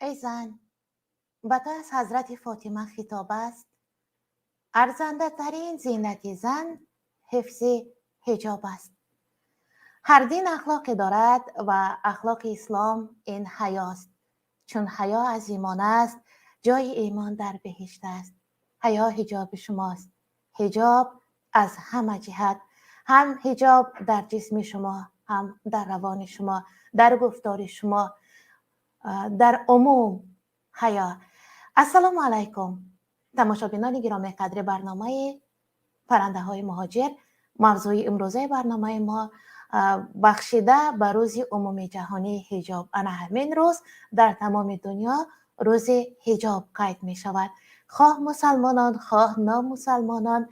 Эй зан, ба ту аз ҳазрати Фотима хитоб аст. Арзандатарин зинати зан ҳифзи ҳиҷоб аст. Ҳар дин ахлоқе дорад ва ахлоқи ислом ин ҳаёст. Чун ҳаё аз имон аст, ҷои имон дар биҳишт аст. Ҳаё ҳиҷоби шумост. Ҳиҷоб аз ҳама ҷиҳат, ҳам ҳиҷоб дар ҷисми шумо, ҳам дар равони шумо, дар гуфтори шумо, дар умум ҳаё. Ассалому алайкум, тамошобинони гиромиқадри барномаи «Паррандаҳои муҳоҷир». Мавзӯи имрӯзаи барномаи мо бахшида ба Рӯзи умумии ҷаҳонии ҳиҷоб. Ана ҳамин рӯз дар тамоми дунё Рӯзи ҳиҷоб қайд мешавад. Хоҳ мусалмонон, хоҳ номусалмонон,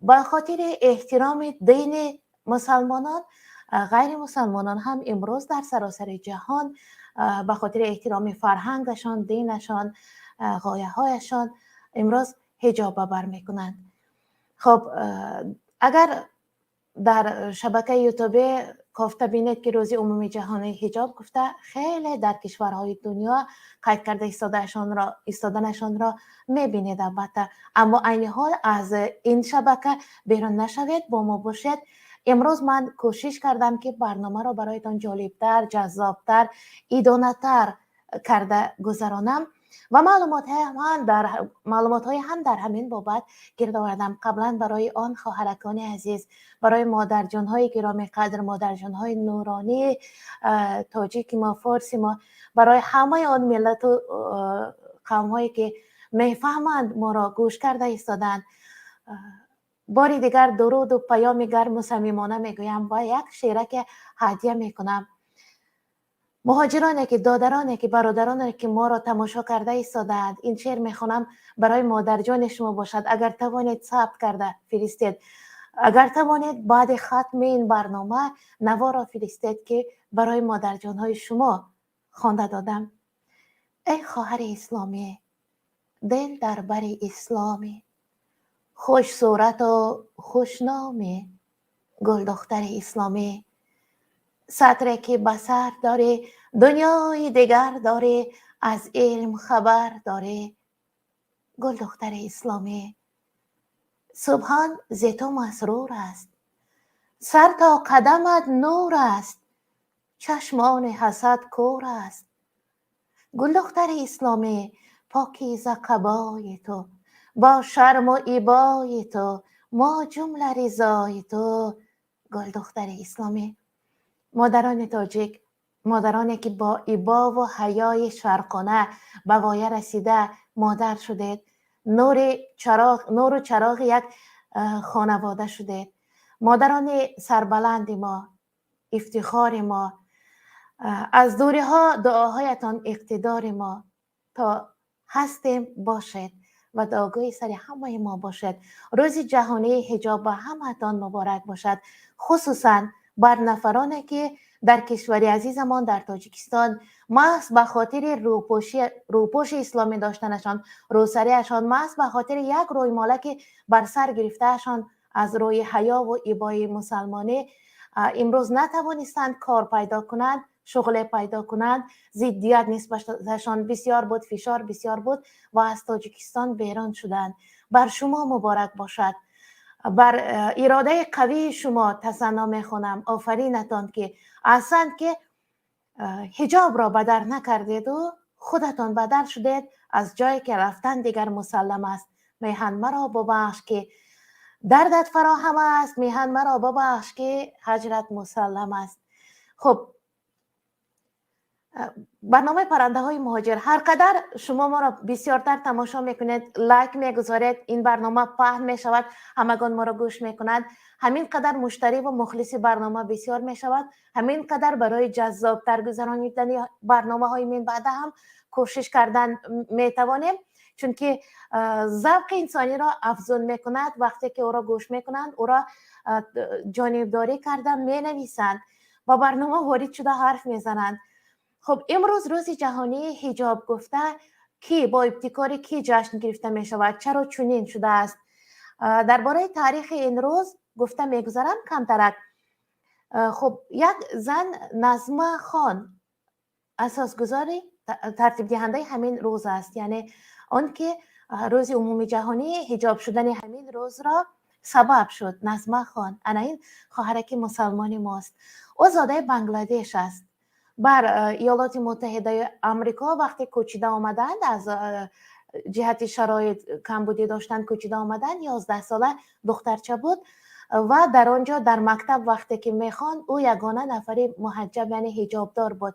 ба хотири эҳтироми дини мусалмонон, ғайри мусалмонон ҳам имрӯз дар саросари ҷаҳон ба хотири эҳтироми фарҳангашон, динашон, ғояҳояшон имрӯз ҳиҷоб ба бар мекунанд. Хуб, агар дар шабакаи Ютубе кофта бинед, ки Рӯзи умумии ҷаҳонии ҳиҷоб гуфта, хеле дар кишварҳои дунё қайд карда истоданашонро мебинед, албатта. Аммо айни ҳол аз ин шабака берун нашавед, бо мо бошед. Имрӯз ман кӯшиш кардам, ки барномаро бароятон ҷолибтар, ҷаззобтар, идонатар карда гузаронам ва маълумотҳои ҳам дар ҳамин бобат гирд овардам. Қаблан барои он хоҳаракони азиз, барои модарҷонҳои гиромиқадр, модарҷонҳои нуронии тоҷики мо, форси мо, барои ҳамаи он миллату қавмҳое, ки мефаҳманд, моро гӯш карда истодаанд, бори дигар дуруду паёми гарму самимона мегӯям ва як шеъраке ҳадя мекунам. Муҳоҷироне ки, додароне ки, бародароне ки моро тамошо карда истодаанд, ин шеър мехонам, барои модарҷони шумо бошад. Агар тавонед, сабт карда фиристед, агар тавонед, баъди хатми ин барнома наворо фиристед, ки барои модарҷонҳои шумо хонда додам. Эй хоҳари исломӣ, дил дар бари исломӣ, хушсурату хушномӣ, гулдухтари исломӣ, сатре ки ба сар дорӣ, дунёи дигар дорӣ, аз илм хабар дорӣ, гулдухтари исломӣ. Субҳон зи ту масрур аст, сар то қадамат нур аст, чашмони ҳасад кӯр аст, гулдухтари исломӣ. Покиза қабои ту, бо шарму ибои ту, мо ҷумла ризои ту, гулдухтари исломӣ. Модарони тоҷик, модароне ки бо ибову ҳаёи шарқона ба воя расида модар шудед, нури чароғ, нуру чароғи як хонавода шудед, модарони сарбаланди мо, ифтихори мо, аз дуриҳо дуоҳоятон иқтидори мо, то ҳастем бошед ва дуогӯи сари ҳамаи мо бошед. Рӯзи ҷаҳонии ҳиҷоб ба ҳамаатон муборак бошад, хусусан бар нафароне, ки дар кишвари азизамон, дар Тоҷикистон, маҳз ба хотири рӯпӯши исломӣ доштанашон, рӯсариашон, маҳз ба хотири як рӯймола, ки бар сар гирифтаашон, аз рӯи ҳаёву ибои мусалмонӣ имрӯз натавонистанд кор пайдо кунанд, шуғле пайдо кунанд. Зиддият нисбаташон бисёр буд, фишор бисёр буд ва аз Тоҷикистон берун шуданд. Бар шумо муборак бошад, бар иродаи қавии шумо тасанно мехонам. Офаринатон, ки аҳсант, ки ҳиҷобро бадар накардеду худатон бадар шудед аз ҷое, ки рафтан дигар мусаллам аст. Меҳан маро бубахш, ки дардат фароҳам аст, меҳан маро бубахш, ки ҳаҷрат мусаллам аст. Хуб, барномаи «Паррандаҳои муҳоҷир». Ҳар қадар шумо моро бисёртар тамошо мекунед, лайк мегузоред, ин барнома паҳн мешавад, ҳамагон моро гӯш мекунанд, ҳамин қадар муштариву мухлиси барнома бисёр мешавад, ҳамин қадар барои ҷаззобтар гузаронидани барномаҳои минбаъда ҳам кӯшиш кардан метавонем, чунки завқи инсониро афзун мекунад, вақте ки ӯро гӯш мекунанд, ӯро ҷонибдорӣ карда менависанд, ба барнома ворид шуда ҳарф мезананд. Хуб, имрӯз Рӯзи ҷаҳонии ҳиҷоб гуфта, кӣ бо ибтикори кӣ ҷашн гирифта мешавад, чаро чунин шудааст, дар бораи таърихи ин рӯз гуфта мегузарам камтарак. Хуб, як зан, Назма Хон, асосгузори Тартибдиҳандаи ҳамин рӯз аст, яъне он ки рӯзи умумиҷаҳонии ҳиҷоб шудани ҳамин рӯзро сабаб шуд, Назма Хон. Ана ин хоҳараки мусалмони мост. Ӯ зодаи Бангладеш аст. Бар Иёлоти Муттаҳидаи Амрико вақте кӯчида омаданд, аз ҷиҳати шароит камбудӣ доштанд, кӯчида омаданд, 11 сола духтарча буд ва дар он ҷо дар мактаб вақте ки мехонд, ӯ ягона нафари муҳаҷҷаб, яъне ҳиҷобдор буд.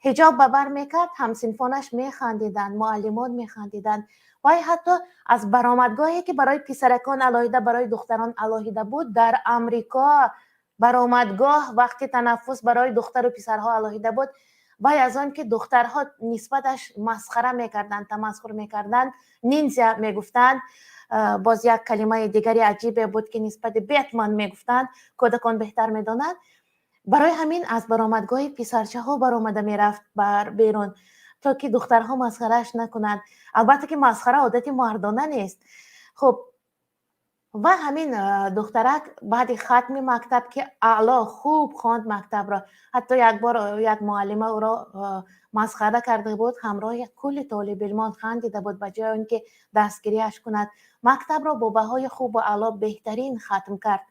Ҳиҷоб ба бар мекард, ҳамсинфонаш механдиданд, муаллимон механдиданд. Вай ҳатто аз баромадгоҳе, ки барои писаракон алоҳида, барои духтарон алоҳида буд, дар Амрико баромадгоҳ вақти танаффус барои духтару писарҳо алоҳида буд, вай аз он ки духтарҳо нисбаташ масхара мекарданд, тамасхур мекарданд, ниндзя мегуфтанд, боз як калимаи дигари аҷибе буд, ки нисбати Бетман мегуфтанд, кӯдакон беҳтар медонанд, барои ҳамин аз баромадгоҳи писарчаҳо баромада мерафт бар берун, то ки духтарҳо масхарааш накунанд. Албатта ки масхара одати мардона нест. Хуб, ва ҳамин духтарак баъди хатми мактаб, ки аъло хуб хонд мактабро, ҳатто як бор як муаллима ӯро масхара карда буд, ҳамроҳи кулли толибилмон хандида буд, ба ҷои он ки дастгириаш кунад, мактабро бо баҳои хубу аъло, беҳтарин хатм кард.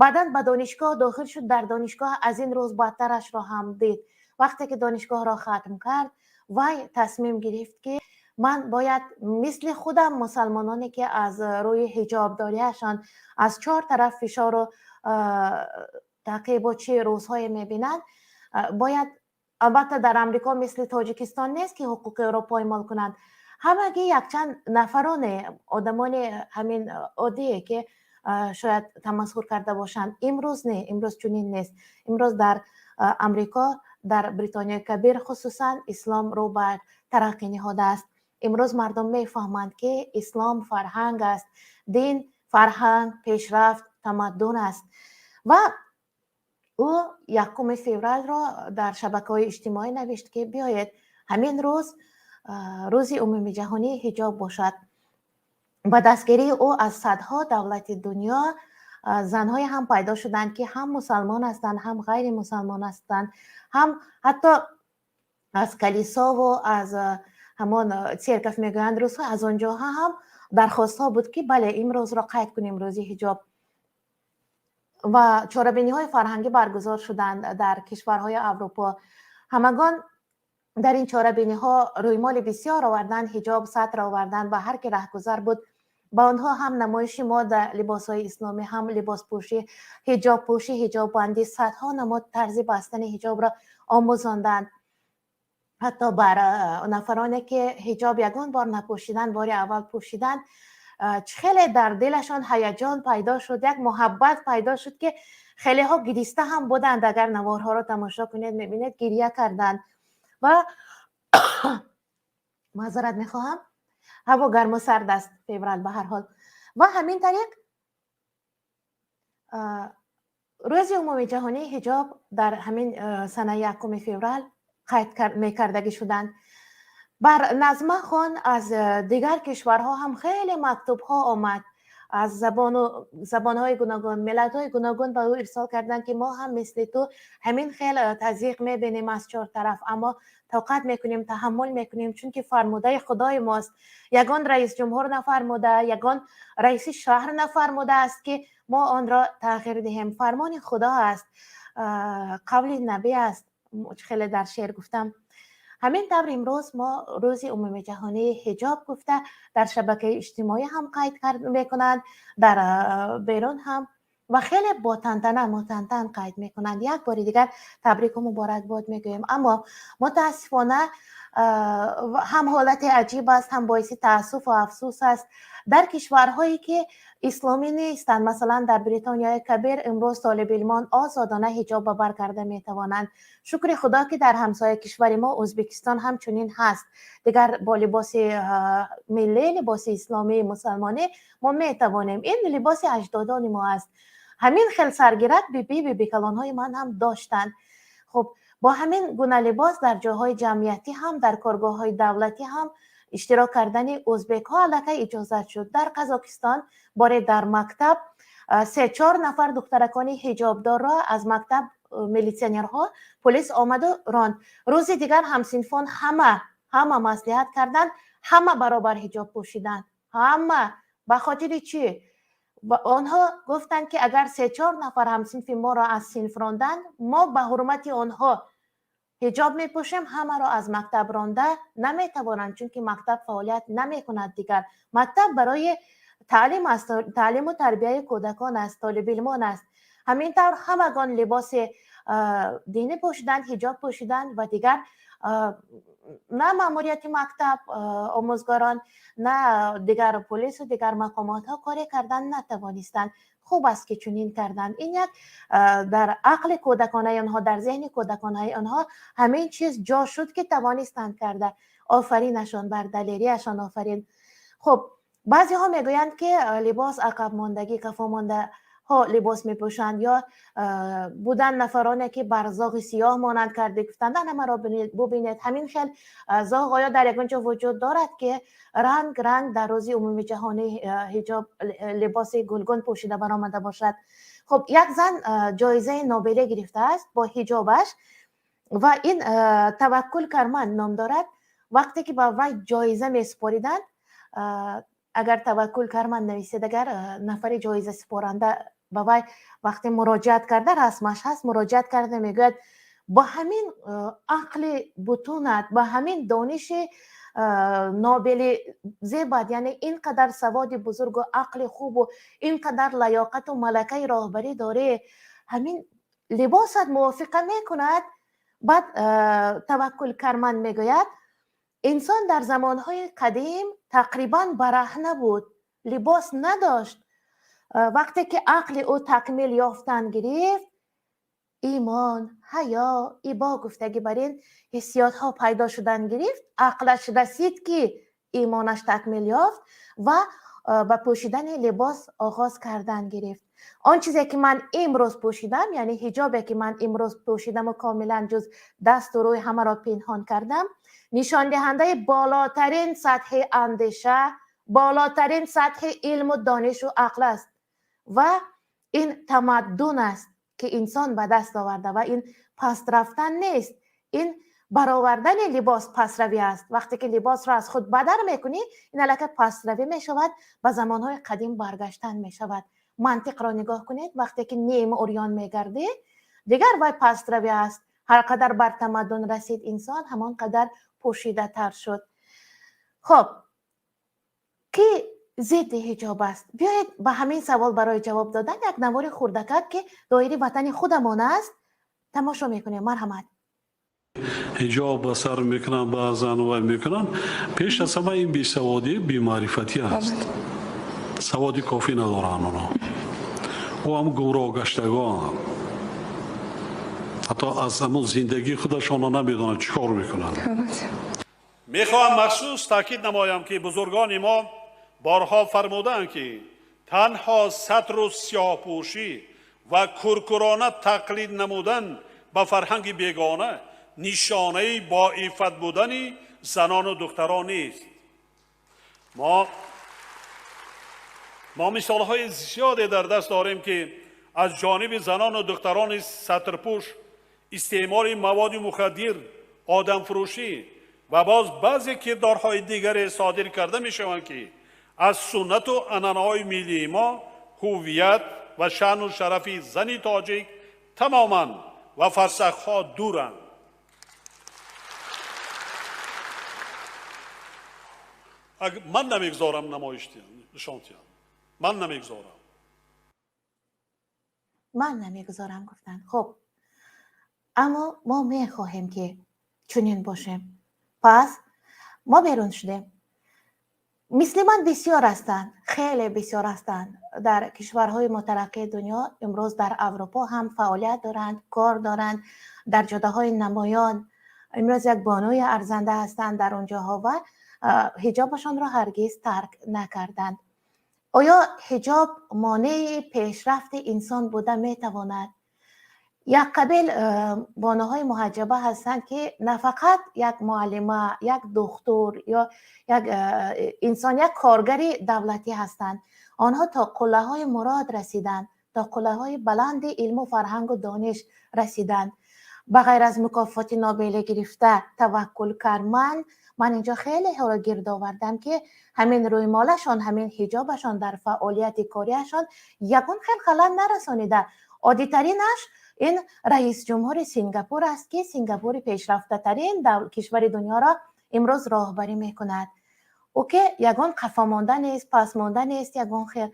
Баъдан ба донишгоҳ дохил шуд. Дар донишгоҳ аз ин рӯз бадтарашро ҳам дид. Вақте ки донишгоҳро хатм кард, вай тасмим гирифт, ки ман бояд мисли худам мусалмононе, ки аз рӯи ҳиҷобдориашон аз чор тараф фишору таъқибу чӣ рӯзҳое мебинанд, бояд. Албатта, дар Амрико мисли Тоҷикистон нест, ки ҳуқуқи ӯро поймол кунанд. Ҳамагӣ якчанд нафароне, одамони ҳамин оддие, ки шояд тамасхур карда бошанд. Имрӯз не, имрӯз чунин нест. Имрӯз дар Амрико, дар Бритониёи Кабир хусусан, ислом рӯ ба тараққӣ ниҳодааст. Имрӯз мардум мефаҳманд, ки ислом фарҳанг аст, дин, фарҳанг, пешрафт, тамаддун аст. Ва ӯ 1 февралро дар шабакаҳои иҷтимоӣ навишт, ки биёед, ҳамин рӯз рӯзи умумиҷаҳонии ҳиҷоб бошад. Ба дастгирии ӯ аз садҳо давлати дунё занҳое ҳам пайдо шуданд, ки ҳам мусалмон ҳастанд, ҳам ғайримусалмон ҳастанд, ҳам ҳатто аз калисову аз ҳамон церковь мегӯянд рӯзҳо, аз он ҷоҳо ҳам дархостҳо буд, ки бале, имрӯзро қайд кунем, рӯзи ҳиҷоб. Ва чорабиниҳои фарҳангӣ баргузор шуданд дар кишварҳои Аврупо. Ҳамагон дар ин чорабиниҳо рӯймоли бисёр оварданд, ҳиҷоб, сатр оварданд ва ҳар ки раҳгузар буд, ба онҳо ҳам намоиши мода, либосҳои исломӣ, ҳам либоспӯшӣ, ҳиҷобпӯшӣ, ҳиҷоббандӣ, садҳо намуд тарзи бастани ҳиҷобро омӯзонданд. Ҳатто бар нафароне, ки ҳиҷоб ягон бор напӯшиданд, бори аввал пӯшиданд, хеле дар дилашон ҳаяҷон пайдо шуд, як муҳаббат пайдо шуд, ки хелеҳо гириста ҳам буданд. Агар наворҳоро тамошо кунед, мебинед, гиря карданд. Ва маъзарат мехоҳам, ҳаво гарму сард аст, феврал. Ба ҳар ҳол, ва ҳамин тариқ рӯзи умумиҷаҳонии ҳиҷоб дар ҳамин санаи 1 феврал қайд мекардагӣ шуданд. Бар Назма Хон аз дигар кишварҳо ҳам хеле мактубҳо омад. Аз забону забонҳои гуногун, миллатҳои гуногун ба ӯ ирсол карданд, ки мо ҳам мисли ту ҳамин хел тазйиқ мебинем аз чор тараф, аммо тоқат мекунем, таҳаммул мекунем, чунки фармудаи Худои мост. Ягон раисҷумҳур нафармуда, ягон раиси шаҳр нафармудааст, ки мо онро тағйир диҳем. Фармони Худо аст, қавли набӣ аст, хеле дар шеър гуфтам. Ҳамин тавр имрӯз мо рӯзи умумиҷаҳонии ҳиҷоб гуфта дар шабакаи иҷтимоӣ ҳам қайд мекунанд, дар берун ҳам ва хеле бо тантана, мутантан қайд мекунанд. Як бори дигар табрику муборакбод мегӯем. Аммо мутаассифона, ҳам ҳолати аҷиб аст, ҳам боиси таассуфу афсӯс аст, дар кишварҳое, ки исломӣ нестанд, масалан, дар Бритониёи Кабир имрӯз толибилмон озодона ҳиҷоб ба бар карда метавонанд. Шукри Худо, ки дар ҳамсоя кишвари мо Ӯзбекистон ҳам чунин ҳаст. Дигар бо либоси миллӣ, либоси исломии мусалмонӣ мо метавонем. Ин либоси аҷдодони мо аст. Ҳамин хел саргирак биби, бибикалонҳои ман ҳам доштанд. Хуб, бо ҳамин гуна либос дар ҷойҳои ҷамъиятӣ ҳам, дар коргоҳҳои давлатӣ ҳам иштирок кардани ӯзбекҳо аллакай иҷозат шуд. Дар Қазокистон боре дар мактаб се чор нафар духтаракони ҳиҷобдорро аз мактаб Милитсионерҳо, полис омаду ронд. Рӯзи дигар ҳамсинфон ҳама маслиҳат карданд, ҳама баробар ҳиҷоб пӯшиданд. Ҳама. Ба хотири чӣ? Онҳо гуфтанд, ки агар се-чор нафар ҳамсинфи моро аз синф ронданд, мо ба ҳурмати онҳо ҳиҷоб мепӯшем. Ҳамаро аз мактаб ронда наметавонанд, чунки мактаб фаъолият намекунад дигар. Мактаб барои таълим аст, таълиму тарбияи кӯдакон аст, толибилмон аст. Ҳамин тавр ҳамагон либоси динӣ пӯшиданд, ҳиҷоб пӯшиданд ва дигар на маъмурияти мактаб, омӯзгорон, на дигар полису дигар мақомотҳо коре кардан натавонистанд. Хуб аст, ки чунин карданд. Ин як дар ақли кӯдаконаи онҳо, дар зеҳни кӯдаконаи онҳо ҳамин чиз ҷо шуд, ки тавонистанд карда. Офаринашон, бар далериашон офарин. Хуб, баъзеҳо мегӯянд, ки либос ақабмондагӣ, кафомондаҳо либос мепӯшанд, ё буданд нафароне, ки бар зоғи сиёҳ монанд карде, гуфтанд: ана маро бубинед. Ҳамин хел зоғ оё дар ягон ҷо вуҷуд дорад, ки ранг ранг дар рӯзи умумии ҷаҳонии ҳиҷоб либоси гулгун пӯшида баромада бошад? Хуб, як зан ҷоизаи Нобеле гирифтааст бо ҳиҷобаш ва ин Таваккул Карман ном дорад. Вақте ки ба вай ҷоиза месупориданд, агар Таваккул Карман нависед, агар нафари ҷоиза супоранда ба вай вақте муроҷиат карда, расмаш ҳаст, муроҷиат карда мегӯяд: бо ҳамин ақли бутунат, ба ҳамин дониши Нобели зебат, яъне ин қадар саводи бузургу ақли хубу ин қадар лаёқату малакаи роҳбарӣ дорӣ, ҳамин либосат мувофиқа мекунад? Баъд Таваккул Карман мегӯяд: инсон дар замонҳои қадим тақрибан бараҳна буд, либос надошт. Вақте ки ақли ӯ такмил ёфтан гирифт, имон, ҳаё, ибо гуфтагӣ бар ин ҳиссиётҳо пайдо шудан гирифт, ақлаш расид, ки имонаш такмил ёфт ва ба пӯшидани либос оғоз кардан гирифт. Он чизе ки ман имрӯз пӯшидам, яъне ҳиҷобе ки ман имрӯз пӯшидаму комилан ҷуз дасту рӯй ҳамаро пинҳон кардам, нишондиҳандаи болотарин сатҳи андеша, болотарин сатҳи илму донишу ақл аст ва ин тамаддун аст, ки инсон ба даст оварда, ва ин паст рафтан нест, ин баровардани либос пасравӣ аст. Вақте ки либосро аз худ бадар мекунӣ, ин аллакай пастравӣ мешавад, ба замонҳои қадим баргаштан мешавад. Мантиқро нигоҳ кунед: вақте ки ним урён мегардӣ, дигар вай пастравӣ аст. Ҳар қадар бар тамаддун расид инсон, ҳамон қадар пӯшидатар шуд. Хуб, ки зидди ҳиҷоб аст? Биёед, ба ҳамин савол барои ҷавоб додан як навори хурдакак, ки доири ватани худамон аст, тамошо мекунем. Марҳамат. Ҳиҷоб ба сар мекунанд, баъзан вай мекунанд. Пеш аз ҳама ин бесаводӣ, бемаърифатӣ аст, саводи кофӣ надоранд онҳо. Ӯ ҳам гумроҳ гаштагон, ҳатто аз ҳамон зиндагии худашонро намедонанд, чӣ кор мекунанд. Мехоҳам махсус таъкид намоям, ки бузургони мо борҳо фармудаанд, ки танҳо сатру сиёҳпӯшӣ ва куркурона тақлид намудан ба фарҳанги бегона нишонаи боиффат будани занону духтарон нест. Мо мисолҳои зиёде дар даст дорем, ки аз ҷониби занону духтарони сатрпӯш истеъмоли маводи мухаддир, одамфурӯшӣ ва боз баъзе кирдорҳои дигаре содир карда мешаванд, ки аз суннату анъанаҳои миллии мо, ҳуввият ва шаъну шарафи зани тоҷик тамоман ва фарсахҳо дуранд. Ман намегузорам намоиш нишон диҳам, ман намегузорам. Ман намегузорам, гуфтанд. Хуб, аммо мо мехоҳем, ки чунин бошем. Пас мо берун шудем. Мисли ман бисёр ҳастанд, хеле бисёр ҳастанд дар кишварҳои мутараққии дунё. Имрӯз дар Аврупо ҳам фаъолият доранд, кор доранд, дар ҷодаҳои намоён имрӯз як бонуи арзанда ҳастанд дар онҷоҳо ва ҳиҷобашонро ҳаргиз тарк накарданд. Оё ҳиҷоб монеи пешрафти инсон буда метавонад? Як қабил бонуҳои муҳаҷҷаба ҳастанд, ки на фақат як муаллима, як духтур ё як инсон, як коргари давлатӣ ҳастанд. Онҳо то қуллаҳои мурод расиданд. то қуллаҳои баланди илму фарҳангу дониш расиданд. Ба ғайр аз мукофоти Нобеле гирифта Таваккул Карман, ман инҷо хелеҳоро гирд овардам, ки ҳамин рӯймолашон, ҳамин ҳиҷобашон дар фаъолияти кориашон ягон хел халал нарасонида. Оддитаринаш ин раисҷумҳури Сингапур аст, ки Сингапури пешрафтатарин кишвари дунёро имрӯз роҳбарӣ мекунад. Ӯ ки ягон қафомонда нест, пасмонда нест ягон хел.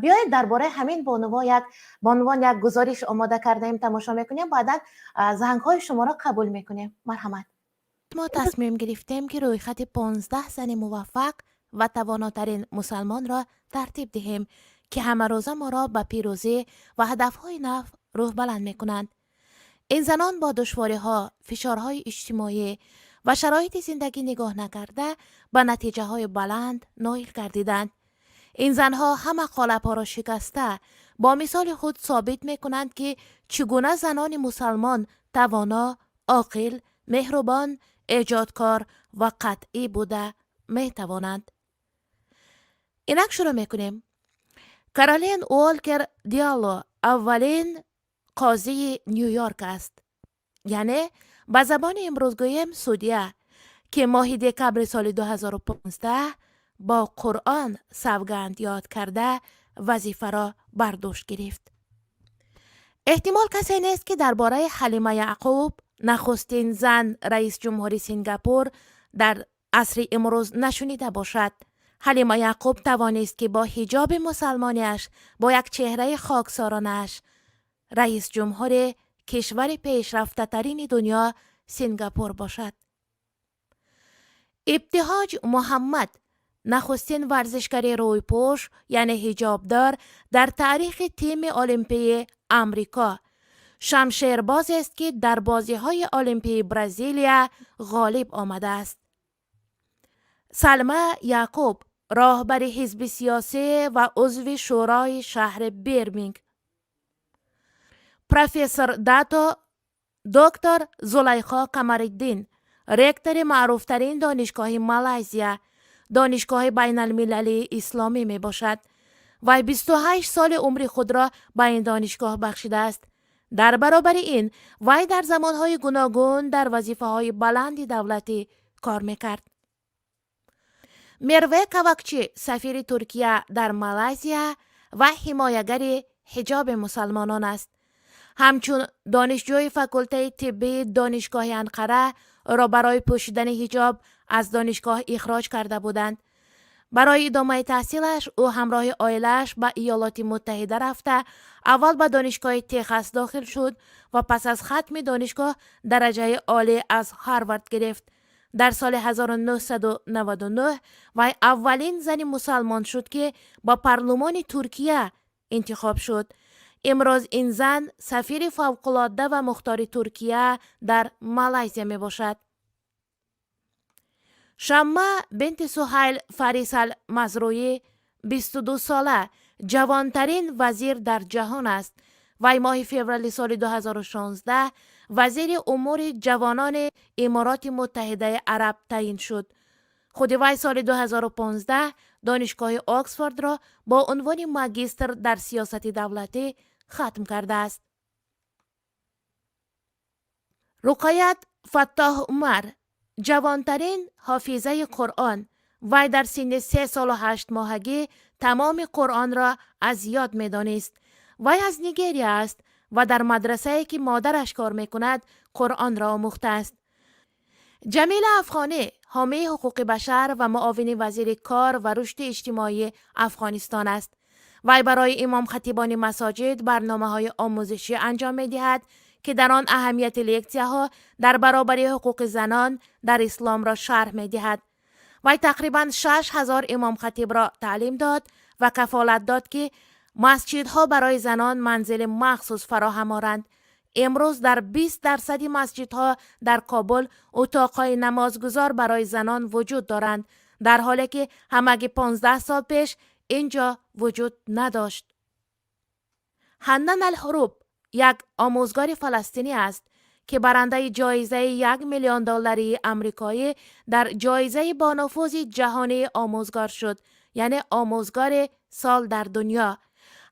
Биёед, дар бораи ҳамин бонуво як бонувон як гузориш омода кардаем, тамошо мекунем, баъдан зангҳои шуморо қабул мекунем. Марҳамат. Мо тасмим гирифтем, ки рӯйхати 15 зани муваффақ ва тавонотарин мусалмонро тартиб диҳем, ки ҳамарӯза моро ба пирӯзӣ ва ҳадафҳои нав рӯҳбаланд мекунанд. Ин занон бо душвориҳо, фишорҳои иҷтимоӣ ва шароити зиндагӣ нигоҳ накарда, ба натиҷаҳои баланд ноил гардиданд. Ин занҳо ҳама қолабҳоро шикаста, бо мисоли худ собит мекунанд, ки чӣ гуна занони мусалмон тавоно, оқил, меҳрубон, эҷодкор ва қатъӣ буда метавонанд. Инак шурӯъ мекунем. Каролин Уолкер Диалло аввалин қозии Ню-Йорк аст, яъне ба забони имрӯз гӯем, судья, ки моҳи декабри соли 2015 бо Қуръон савганд ёд карда, вазифаро бар дӯш гирифт. Эҳтимол, касе нест, ки дар бораи Ҳалима Яъқуб, нахустин зан раисҷумҳури Сингапур дар асри имрӯз, нашунида бошад. Ҳалима Яъқуб тавонист, ки бо ҳиҷоби мусалмониаш, бо як чеҳраи хоксоронааш раисҷумҳури кишвари пешрафтатарини дунё Сингапур бошад. Ибтиҳоҷ Муҳаммад нахустин варзишгари рӯйпӯш, яъне ҳиҷобдор, дар таърихи тими олимпии Амрико, шамшербозест, ки дар бозиҳои олимпии Бразилия ғолиб омадааст. Салма Яъқуб роҳбари ҳизби сиёсӣ ва узви шӯрои шаҳри Бирминг. Профессор Дато доктор Зулайхо Қамариддин, ректори маъруфтарин донишгоҳи Малайзия, Донишгоҳи байналмилалии исломӣ мебошад. Вай 28 соли умри худро ба ин донишгоҳ бахшидааст. Дар баробари ин, вай дар замонҳои гуногун дар вазифаҳои баланди давлатӣ кор мекард. Мерве Кавакчи сафири Туркия дар Малайзия ва ҳимоягари ҳиҷоби мусалмонон аст. Ҳамчун донишҷӯи факултаи тиббии Донишгоҳи Анқара ӯро барои пӯшидани ҳиҷоб аз донишгоҳ ихроҷ карда буданд. Барои идомаи таҳсилаш ӯ ҳамроҳи оилааш ба Иёлоти Муттаҳида рафта, аввал ба Донишгоҳи Техас дохил шуд ва пас аз хатми донишгоҳ дараҷаи олӣ аз Ҳарвард гирифт. Дар соли 1999 вай аввалин зани мусалмон шуд, ки ба парлумони Туркия интихоб шуд. Имрӯз ин зан сафири фавқулодда ва мухтори Туркия дар Малайзия мебошад. Шамма бинти Суҳайл Фарис ал Мазруӣ 22 сола ҷавонтарин вазир дар ҷаҳон аст. Вай моҳи феврали соли 2016 вазири умури ҷавонони Имороти Муттаҳидаи Араб таъин шуд. Худи вай соли 2015 Донишгоҳи Оксфордро бо унвони магистр дар сиёсати давлатӣ хатм кардааст. Руқаят Фаттоҳ Умар ҷавонтарин ҳофизаи Қуръон. Вай дар синни 3 солу 8 моҳагӣ тамоми Қуръонро аз ёд медонист. Вай аз Нигерия аст ва дар мадрасае, ки модараш кор мекунад, Қуръонро омӯхтааст. Ҷамила Афғонӣ ҳомии ҳуқуқи башар ва муовини вазири кор ва рушди иҷтимоии Афғонистон аст. Вай барои имомхатибони масоҷид барномаҳои омӯзишӣ анҷом медиҳад, ки дар он аҳамияти лексияҳо дар баробари ҳуқуқи занон дар исломро шарҳ медиҳад. Вай тақрибан 6000 имомхатибро таълим дод ва кафолат дод, ки масҷидҳо барои занон манзили махсус фароҳам оранд. Имрӯз дар 20 дарсади масҷидҳо дар Кобул утоқҳои намозгузор барои занон вуҷуд доранд, дар ҳоле ки ҳамагӣ 15 сол пеш ин ҷо вуҷуд надошт. Ҳаннан Алҳуруб як омӯзгори фаластинӣ аст, ки барандаи ҷоизаи 1 миллион долларии амрикоӣ дар ҷоизаи бонуфузи ҷаҳонии омӯзгор шуд, яъне омӯзгори сол дар дунё.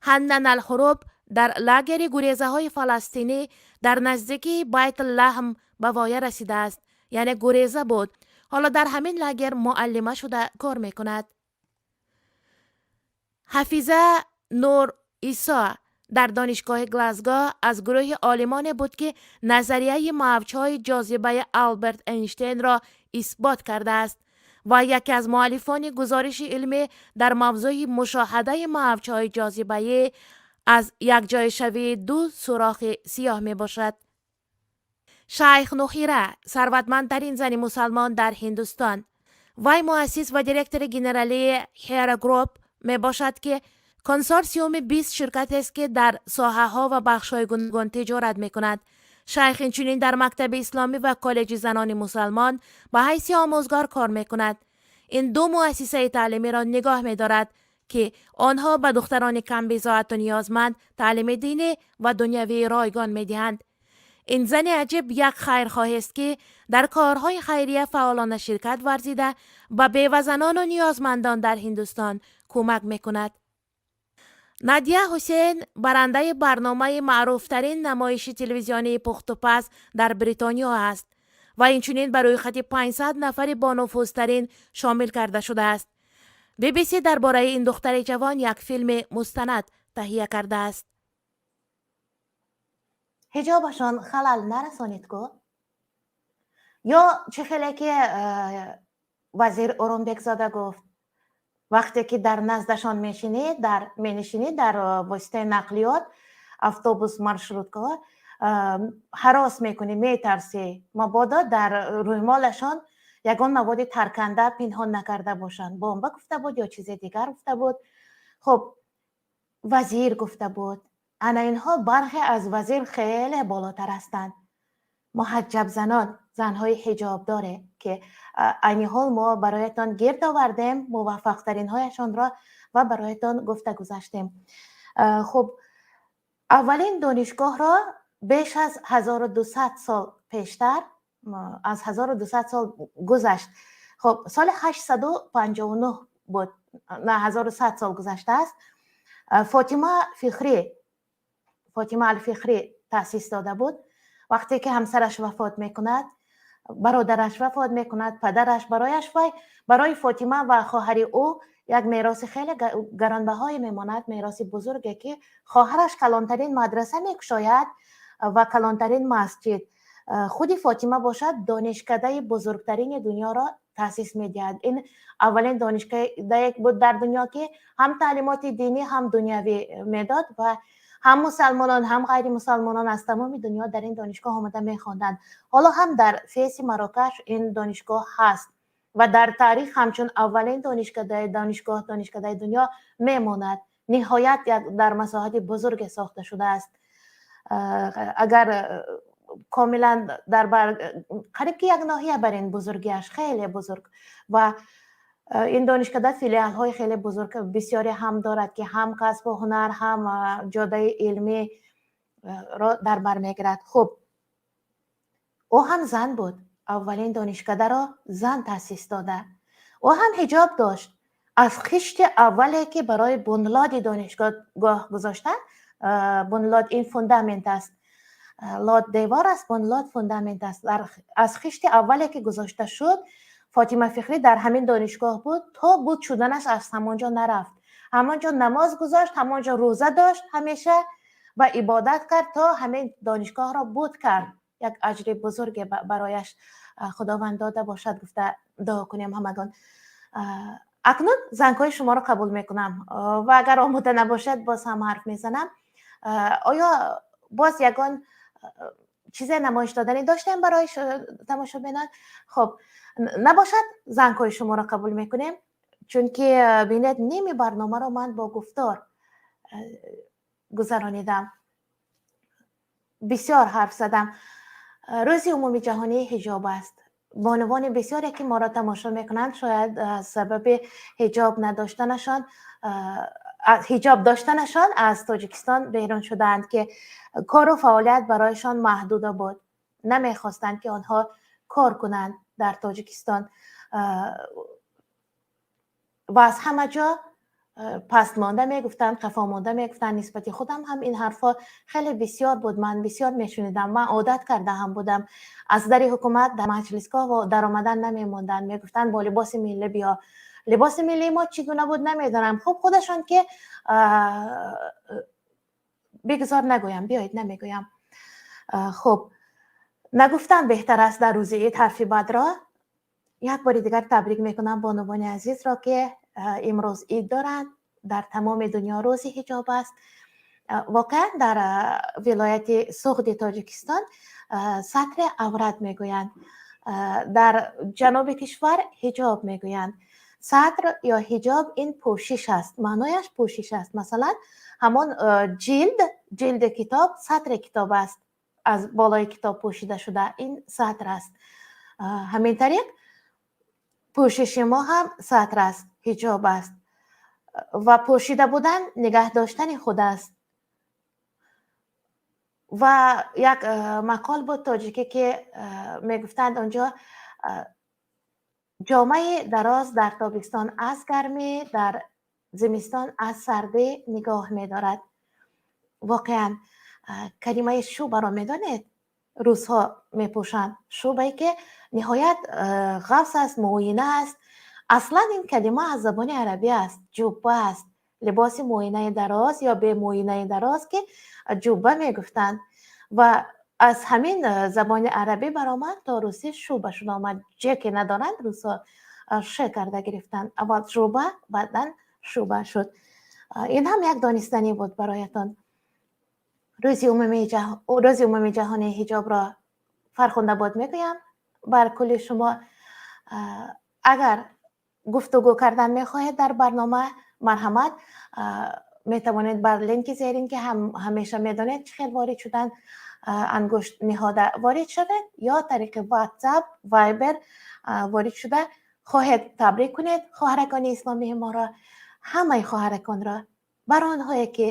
Ҳаннан Алҳуруб Дар лагери гурезаҳои фаластинӣ дар наздикии Байт Лаҳм ба воя расидааст, яъне гуреза буд. Ҳоло дар ҳамин лагер муаллима шуда кор мекунад. Ҳафиза Нур Исо дар донишгоҳи Глазго аз гурӯҳи олимоне буд, ки назарияи мавҷҳои ҷозибаи Алберт Эйнштейнро исбот кардааст ва яке аз муаллифони гузориши илмӣ дар мавзӯи мушоҳадаи мавҷҳои ҷозибаӣ аз якҷояшавии ду сурохи сиёҳ мебошад. Шайх Нухира, сарватмандтарин зани мусалмон дар Ҳиндустон. Вай муассис ва директори генералии Hera Group мебошад, ки консорсиуми 20 ширкатест, ки дар соҳаҳо ва бахшҳои гуногун тиҷорат мекунад. Шайх инчунин дар мактаби исломӣ ва коллеҷи занони мусалмон ба ҳайси омӯзгор кор мекунад. Ин ду муассисаи таълимиро нигоҳ медорад, ки онҳо ба духтарони камбизоату ниёзманд таълими динӣ ва дунявии ройгон медиҳанд. Ин зани аҷиб як хайрхоҳест, ки дар корҳои хайрия фаъолона ширкат варзида, ба бевазанону ниёзмандон дар Ҳиндустон кӯмак мекунад. Надия Ҳусейн барандаи барномаи маъруфтарин намоиши телевизионии пухтупаз дар Бритониё аст ва инчунин ба рӯйхати 500 нафари бонуфузтарин шомил карда шудааст. BBC дар бораи ин духтари ҷавон як филми мустанад таҳия кардааст. Ҳиҷобашон халал нарасонид ку? Ё чӣ хеле ки вазир Орунбекзода гуфт, вақте ки дар наздашон мешинӣ, дар менишинӣ дар воситаи нақлиёт, автобус, маршруткаҳо, ҳарос мекунӣ, метарсӣ, мабодо дар рӯймолашон ягон маводи тарканда пинҳон накарда бошанд. Бомба гуфта буд ё чизе дигар гуфта буд. Хуб, вазир гуфта буд. Ана инҳо бархе аз вазир хеле болотар ҳастанд. Муҳаҷҷабзанон, занҳои ҳиҷобдоре, ки айни ҳол мо бароятон гирд овардем муваффақтаринҳояшонро ва бароятон гуфта гузаштем. Хуб, аввалин донишгоҳро беш аз 1200 сол пештар, аз 1200 сол гузашт. Хуб, соли 859 буд, на, 1100 сол гузаштааст. Фотима Фихрӣ, Фотима Алфихрӣ таъсис дода буд. Вақте ки ҳамсараш вафот мекунад, бародараш вафот мекунад, падараш барояш, вай барои Фотима ва хоҳари ӯ як мероси хеле гаронбаҳое мемонад, мероси бузурге, ки хоҳараш калонтарин мадраса мекушояд ва калонтарин масҷид. Худи Фотима бошад, донишкадаи бузургтарини дунёро таъсис медиҳад. Ин аввалин донишкадае буд дар дунё, ки ҳам таълимоти динӣ, ҳам дунявӣ медод ва ҳам мусалмонон, ҳам ғайримусалмонон аз тамоми дунё дар ин донишгоҳ омада мехонданд. Ҳоло ҳам дар Феси Марокаш ин донишгоҳ ҳаст ва дар таърих ҳамчун аввалин донишгоҳ, донишкадаи дунё мемонад. Ниҳоят дар масоҳати бузурге сохта шудааст. Агар комилан дар бар қариб ки як ноҳия бар ин бузургиаш хеле бузург. Ва ин донишкада филиалҳои хеле бузург бисёре ҳам дорад, ки ҳам касбу ҳунар, ҳам ҷодаи илмӣ ро дар бар мегирад. Хуб, ӯ ҳам зан буд. Аввалин донишкадаро зан таъсис дода. Ӯ ҳам ҳиҷоб дошт. Аз хишти аввале, ки барои бунлоди донишгоҳ гузоштанд, бунлод ин фундамент аст, лод девор аст, бунлод фундамент аст, аз хишти аввале, ки гузошта шуд, Фотима Фихрӣ дар ҳамин донишгоҳ буд. То буд шуданаш аз ҳамон ҷо нарафт, ҳамон ҷо намоз гузошт, ҳамон ҷо рӯза дошт ҳамеша ва ибодат кард, то ҳамин донишгоҳро буд кард. Як аҷри бузурге барояш Худованд дода бошад, гуфта дуо кунем ҳамагон. Акнун зангҳои шуморо қабул мекунам ва агар омода набошад, боз ҳам ҳарф мезанам. Оё боз ягон чизе намоиш доданӣ доштем барои тамошобинон? Хуб, набошад, зангҳои шуморо қабул мекунем, чунки бинед, ними барномаро ман бо гуфтор гузаронидам, бисёр ҳарф задам. Рӯзи умумиҷаҳонии ҳиҷоб аст. Бонувони бисёре, ки моро тамошо мекунанд, шояд аз сабаби ҳиҷоб надоштанашон, ҳиҷоб доштанашон аз Тоҷикистон берун шудаанд, ки кору фаъолият барояшон маҳдуда буд, намехостанд, ки онҳо кор кунанд дар Тоҷикистон ва аз ҳама ҷо Паст монда мегуфтанд, қафо монда мегуфтанд. Нисбати худам ҳам ин ҳарфҳо хеле бисёр буд, ман бисёр мешунидам, ман одат карда ҳам будам. Аз дари ҳукумат дар маҷлисгоҳ даромадан намемонданд, мегуфтанд: «Бо либоси миллӣ биё». Либоси миллии мо чӣ гуна буд, намедонам. Хуб, худашон ки бигзор нагӯям, биёед, намегӯям. Хуб, нагуфтан беҳтар аст дар рӯзи ид ҳарфи бадро. Як бори дигар табрик мекунам бонувони азизро, ки имрӯз ид доранд. Дар тамоми дунё рӯзи ҳиҷоб аст. Воқеан, дар вилояти Суғди Тоҷикистон сатри аврат мегӯянд, дар ҷануби кишвар ҳиҷоб мегӯянд. Сатр ё ҳиҷоб ин пӯшиш аст, маънояш пӯшиш аст. Масалан, ҳамон ҷилд, ҷилди китоб сатри китоб аст, аз болои китоб пӯшида шуда, ин сатр аст. Ҳамин тариқ пӯшиши мо ҳам сатр аст, ҳиҷоб аст ва пӯшида будан нигаҳ доштани худ аст. Ва як мақол буд тоҷикӣ, ки мегуфтанд онҷо: «Ҷомаи дароз дар тобистон аз гармӣ, дар зимистон аз сардӣ нигоҳ медорад». Воқеан, калимаи шубаро медонед? Русҳо мепӯшанд шубае, ки ниҳоят ғафс аст, мӯина аст. Аслан ин калима аз забони арабӣ аст, ҷубба аст, либоси мӯинаи дароз ё бемӯинаи дароз, ки ҷубба мегуфтанд, ва аз ҳамин забони арабӣ баромад то русӣ, шуба шуда омад. Ҷе ки надоранд русҳо, ш карда гирифтанд. Аввал жуба, баъдан шуба шуд. Ин ҳам як донистанӣ буд бароятон. Рӯзи умумии ҷаҳонии ҳиҷобро фархундабод мегӯям бар кулли шумо. Агар гуфтугӯ кардан мехоҳед дар барнома, марҳамат, метавонед бар линки зерин, ки ҳамеша медонед чӣ хел ворид шудан, ангушт ниҳода ворид шавед ё тариқи WhatsApp, Viber ворид шуда хоҳед, табрик кунед хоҳаракони исломии моро, ҳамаи хоҳараконро, бар онҳое ки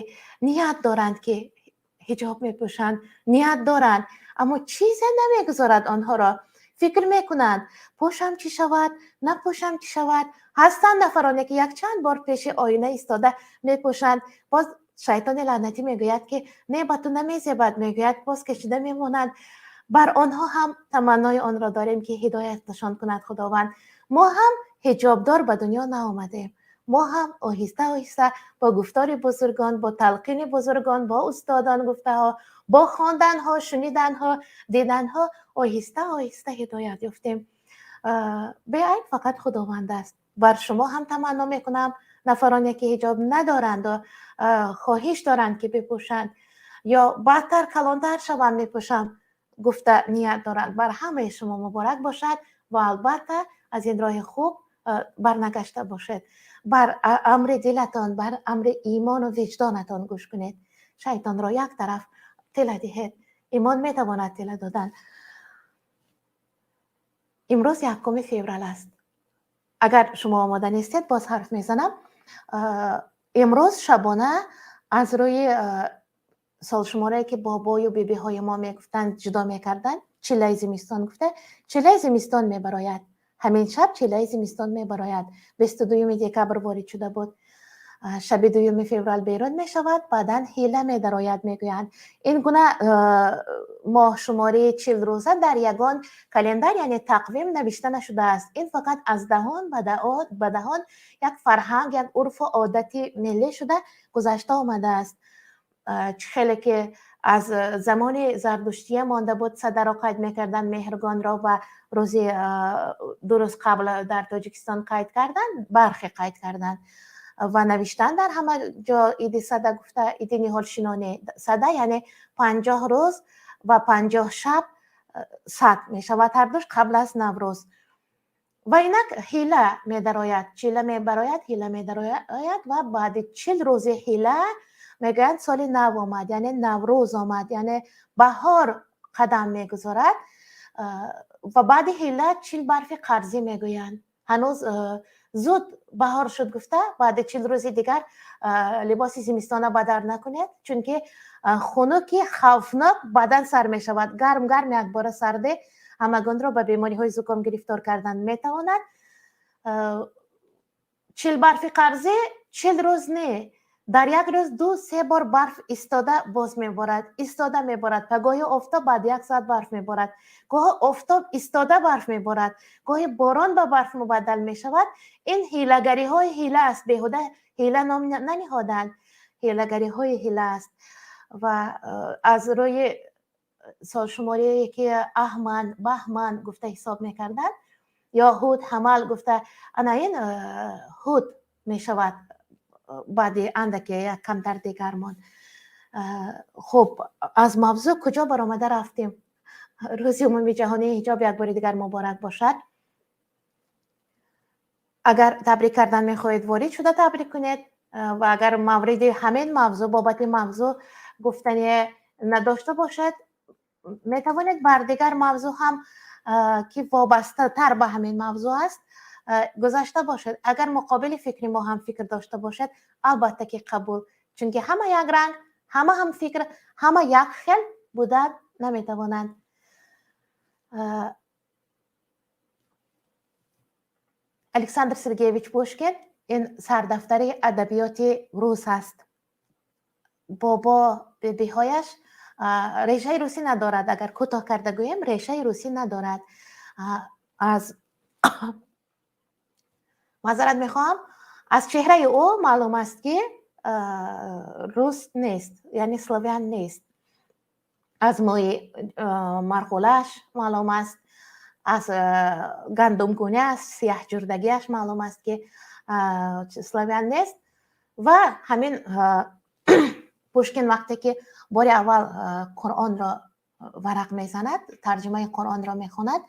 ният доранд, ки ҳиҷоб мепӯшанд, ният доранд, аммо чизе намегузорад онҳоро, фикр мекунанд: пӯшам, чӣ шавад, напӯшам, чӣ шавад? Ҳастанд нафароне, ки якчанд бор пеши оина истода мепӯшанд, боз шайтони лаънатӣ мегӯяд, ки не, ба ту намезебад, мегӯяд, боз кашида мемонанд. Бар онҳо ҳам таманнои онро дорем, ки ҳидояташон кунад Худованд. Мо ҳам ҳиҷобдор ба дунё наомадем, мо ҳам оҳиста оҳиста бо гуфтори бузургон, бо талқини бузургон, бо устодон гуфтаҳо, бо хонданҳо, шуниданҳо, диданҳо оҳиста оҳиста ҳидоят ёфтем. Беайб фақат Худованд аст. Бар шумо ҳам таманно мекунам, нафароне ки ҳиҷоб надоранду хоҳиш доранд, ки бипӯшанд ё баъдтар калонтар шавам, мепӯшам гуфта ният доранд, бар ҳамаи шумо муборак бошад ва албатта аз ин роҳи хуб барнагашта бошед. Бар амри дилатон, бар амри имону виҷдонатон гӯш кунед, шайтонро як тараф тела диҳед. Имон метавонад тела додан. Имрӯз 1 феврал аст. Агар шумо омода нестед, боз ҳарф мезанам. Имрӯз шабона аз рӯи солшуморае, ки бобою бибиҳои мо мегуфтанд, ҷудо мекарданд, чиллаи зимистон гуфта, чиллаи зимистон мебарояд. Ҳамин шаб чиллаи зимистон мебарояд. 22 декабр ворид шуда буд, шаби 2 феврал берун мешавад, баъдан ҳила медарояд, мегӯянд. Ин гуна моҳшумории 40 рӯза дар ягон календар, яъне тақвим, навишта нашудааст. Ин фақат аз даҳон ба даҳон як фарҳанг, як урфу одати миллӣ шуда гузашта омадааст. Чӣ хеле ки аз замони зардуштия монда буд, садаро қайд мекарданд, меҳргонро, ва рӯзи 2 рӯз қабл дар Тоҷикистон қайд карданд, бархе қайд карданд ва навиштан дар ҳама ҷо иди сада гуфта, иди ниҳолшинонӣ. Сада яъне 50 рӯз ва 50 шаб, 100 мешавад ҳардуш, қабл аз Наврӯз. Ва инак ҳила медарояд, чила мебарояд, ҳила медарояд ва баъди 40 рӯзи ҳила мегӯянд соли нав омад, яъне Наврӯз омад, яъне баҳор қадам мегузорад. Ва баъди ҳила 40 барфи қарзӣ мегӯянд. Ҳанӯз зуд баҳор шуд гуфта, баъди 40 рӯзи дигар либоси зимистона ба дар накунед, чунки хунуки хавфнок баъдан сар мешавад. Гарм гарм якбора сарде ҳамагонро ба бемориҳои зуком гирифтор кардан метавонад. 40 барфи қарзӣ. 40 рӯз не, дар як рӯз 2-3 бор барф истода боз меборад, истода меборад. Пагоҳи офтоб баъд як соат барф меборад, гоҳо офтоб истода барф меборад, гоҳи борон ба барф мубаддал мешавад. Ин ҳилагариҳои ҳила аст, беҳуда ҳила ном наниҳоданд, ҳилагариҳои ҳила аст. Ва аз рӯи солшуморие ки аҳман баҳман гуфта ҳисоб мекарданд ё ҳуд ҳамал гуфта, ана ин ҳуд мешавад баъди андаке як камтар дигармон. Хуб, аз мавзӯъ куҷо баромада рафтем? Рӯзи умумии ҷаҳонии ҳиҷоб як бори дигар муборак бошад. Агар табрик кардан мехоҳед, ворид шуда табрик кунед, ва агар мавриди ҳамин мавзӯъ бобати мавзӯъ гуфтане надошта бошад, метавонед бар дигар мавзӯъ ҳам ки вобастатар ба ҳамин мавзӯъ аст гузашта бошад. Агар муқобили фикри мо ҳам фикр дошта бошад, албатта ки қабул, чунки ҳама як ранг, ҳама ҳам фикр, ҳама як хел будан наметавонанд. Александр Сергеевич Пушкин ин сардафтари адабиёти рус аст. Бобо бибиҳояш решаи русӣ надорад, агар кӯтоҳ карда гӯем, решаи русӣ надорад. Аз маъзарат мехоҳам, аз чеҳраи ӯ маълум аст ки рус нест, яъне славян нест. Аз мӯи марғулааш маълум аст, аз гандумгунааш, сияҳҷурдагиаш маълум аст ки славян нест. Ва ҳамин Пушкин вақте ки бори аввал Қуръонро варақ мезанад, тарҷумаи Қуръонро мехонад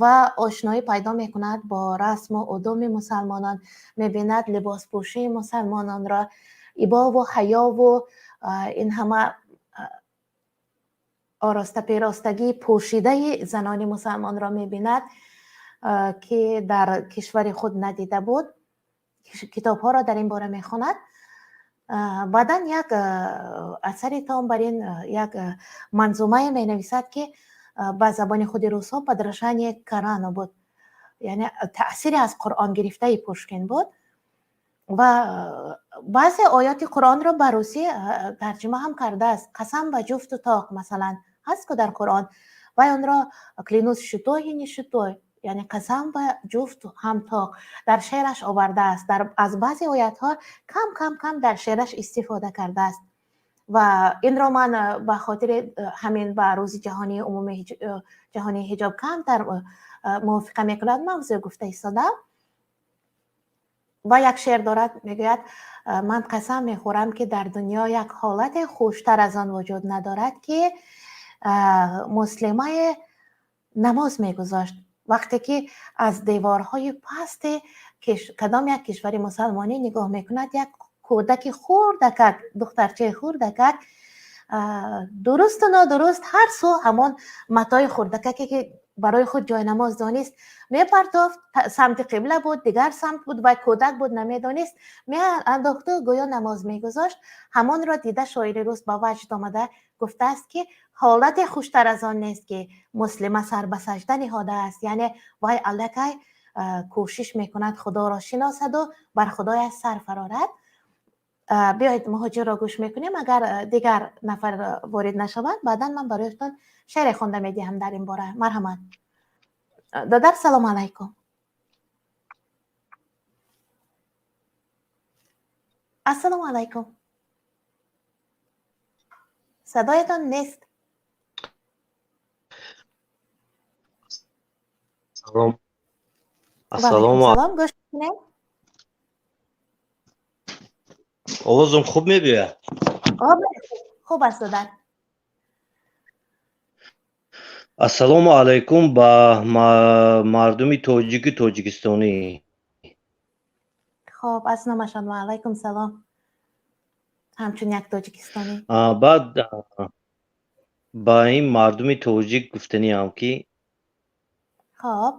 ва ошноӣ пайдо мекунад бо расму удуми мусалмонон, мебинад либоспӯшии мусалмононро, ибову ҳаёву ин ҳама ороста-пиростагии пӯшидаи занони мусалмонро мебинад ки дар кишвари худ надида буд. Китобҳоро дар ин бора мехонад. Баъдан як асари том бар ин як манзумае менависад ки ба забони худи русҳо «Подражание Корану» буд, яъне таъсире аз Қуръон гирифтаи Пушкин буд. Ва баъзе оёти Қуръонро ба русӣ тарҷума ҳам кардааст. Қасам ба ҷуфту тоқ масалан ҳаст ку дар Қуръон, вай онро «клянусь шутой и не шутой», яъне қасам ба ҷуфт ҳам тоқ дар шеъраш овардааст. Аз баъзе оятҳо кам кам кам дар шеъраш истифода кардааст. Ва инро ман ба хотири ҳамин ба рӯзи ҷаҳонии умумии ҷаҳонии ҳиҷоб камтар мувофиқа мекунад мавзӯъ гуфта истодам. Ва як шеър дорад, мегӯяд: ман қасам мехӯрам ки дар дунё як ҳолате хуштар аз он вуҷуд надорад ки муслимае намоз мегузошт вақте ки аз деворҳои пасти кадом як кишвари мусалмонӣ нигоҳ мекунад, як кӯдаки хурдакак, духтарчаи хурдакак, дурусту нодуруст ҳар сӯ ҳамон матои хурдакаке ки барои худ ҷойнамоз донист мепартофт, самти қибла буд, дигар самт буд, вай кӯдак буд, намедонист, меандохту гӯё намоз мегузошт. Ҳамонро дида шоири рус ба ваҷд омада гуфтааст ки ҳолате хуштар аз он нест ки муслима сар ба сажда ниҳодааст, яъне вай аллакай кӯшиш мекунад худоро шиносаду бар худояш сар фарорад. Биёед муҳоҷирро гӯш мекунем, агар дигар нафар ворид нашаванд, баъдан ман бароятон шеъре хонда медиҳам дар ин бора. Марҳамат додар, салому алайкум. Ассалому алайкум, садоятон нест. Салом. Ассалому салом, гӯш кунем. Овозум хуб мебиёяд? Хуб аст додар. Ассалому алайкум ба мардуми тоҷику тоҷикистонӣ. Хоб, аз номашон ва алайкум салом, ҳамчун як тоҷикистонӣ. Баъд ба ин мардуми тоҷик гуфтаниам ки хоб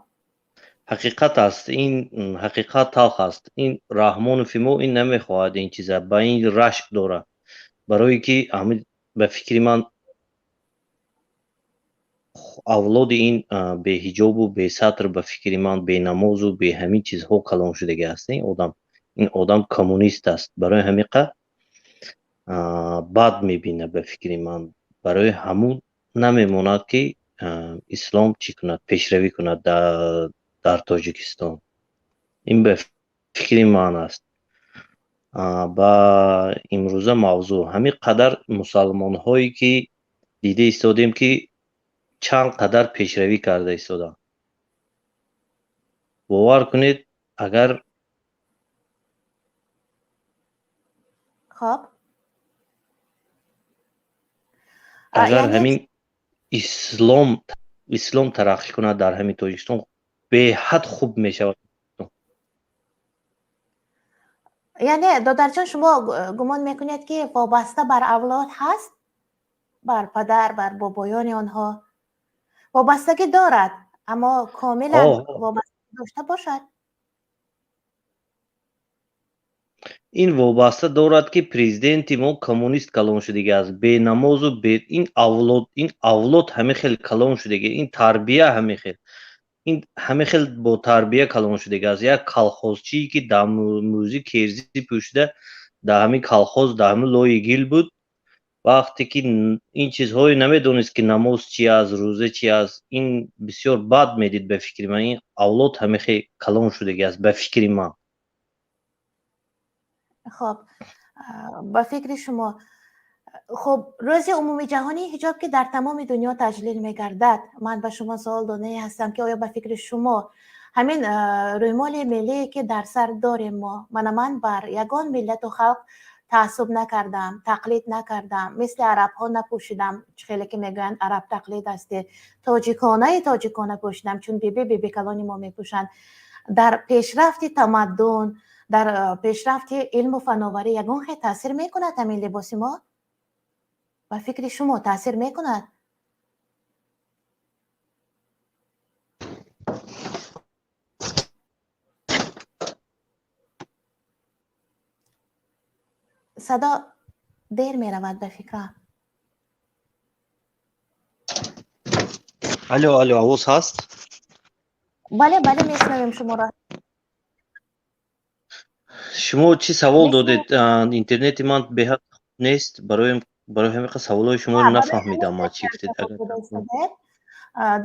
ҳақиқат аст, ин ҳақиқат талх аст. Ин Раҳмонофи мо ин намехоҳад ин чиза, ба ин рашк дорад, барое ки ба фикри ман авлоди ин беҳиҷобу бесатр, ба фикри ман бенамозу бе ҳамин чизҳо калон шудагӣ аст ин одам. Ин одам коммунист аст, барои ҳамиқа бад мебинад. Ба фикри ман, барои ҳамун намемонад, ки ислом чӣ кунад, пешравӣ кунад дар Тоҷикистон. Ин ба фикри ман аст. Ба имрӯза мавзӯъ, ҳамин қадар мусалмонҳое ки дида истодем, ки чанд қадар пешравӣ карда истоданд, бовар кунед, агар Хоб, агар ҳамин ислом тараққӣ кунад дар ҳамин Тоҷикистон, беҳад хуб мешавад. Яъне, додарҷон, шумо гумон мекунед, ки вобаста бар авлод ҳаст, бар падар, бар бобоёни онҳо вобастагӣ дорад, аммо комилан вобастагӣ дошта бошад? Ин вобаста дорад, ки президенти мо коммунист калон шудагӣ аст, бенамозу ин авлод ҳамин хел калон шудагӣ, ин тарбия ҳамин хел, ин ҳамин хел бо тарбия калон шудагӣ аст. Як колхозчие, ки дар мӯзи керзӣ пӯшида, дар ҳамин колхоз, дар ҳамин лои гил буд, вақте ки ин чизҳое намедонист, ки намоз чи аст, рӯза чи аст, ин бисёр бад медид. Ба фикри ман, ин авлод ҳамин хел калон шудагӣ аст, ба фикри ман. Хоб, ба фикри шумо. Хуб, рӯзи умумиҷаҳонии ҳиҷоб, ки дар тамоми дунё таҷлил мегардад, ман ба шумо савол додае ҳастам, ки оё ба фикри шумо ҳамин рӯймоли миллие, ки дар сар дорем мо, мана ман бар ягон миллату халқ таассуб накардам, тақлид накардам, мисли арабҳо напӯшидам, чӣ хеле ки мегӯянд, араб тақлид ҳасте, тоҷиконаи тоҷикона пӯшидам, чун биби калони мо мепӯшанд, дар пешрафти тамаддун, дар пешрафти илму фановарӣ ягон хел таъсир мекунад ҳамин либоси мо? Ба фикри шумо, таъсир мекунад? Садо дер меравад, ба фикрам. Алло, алло, овоз ҳаст? Бале, бале, мешунавем шуморо. Шумо чӣ савол додед? Интернети ман беҳад нест, барои ҳамин саволҳои шуморо нафаҳмидам ман, чӣ гуфтед.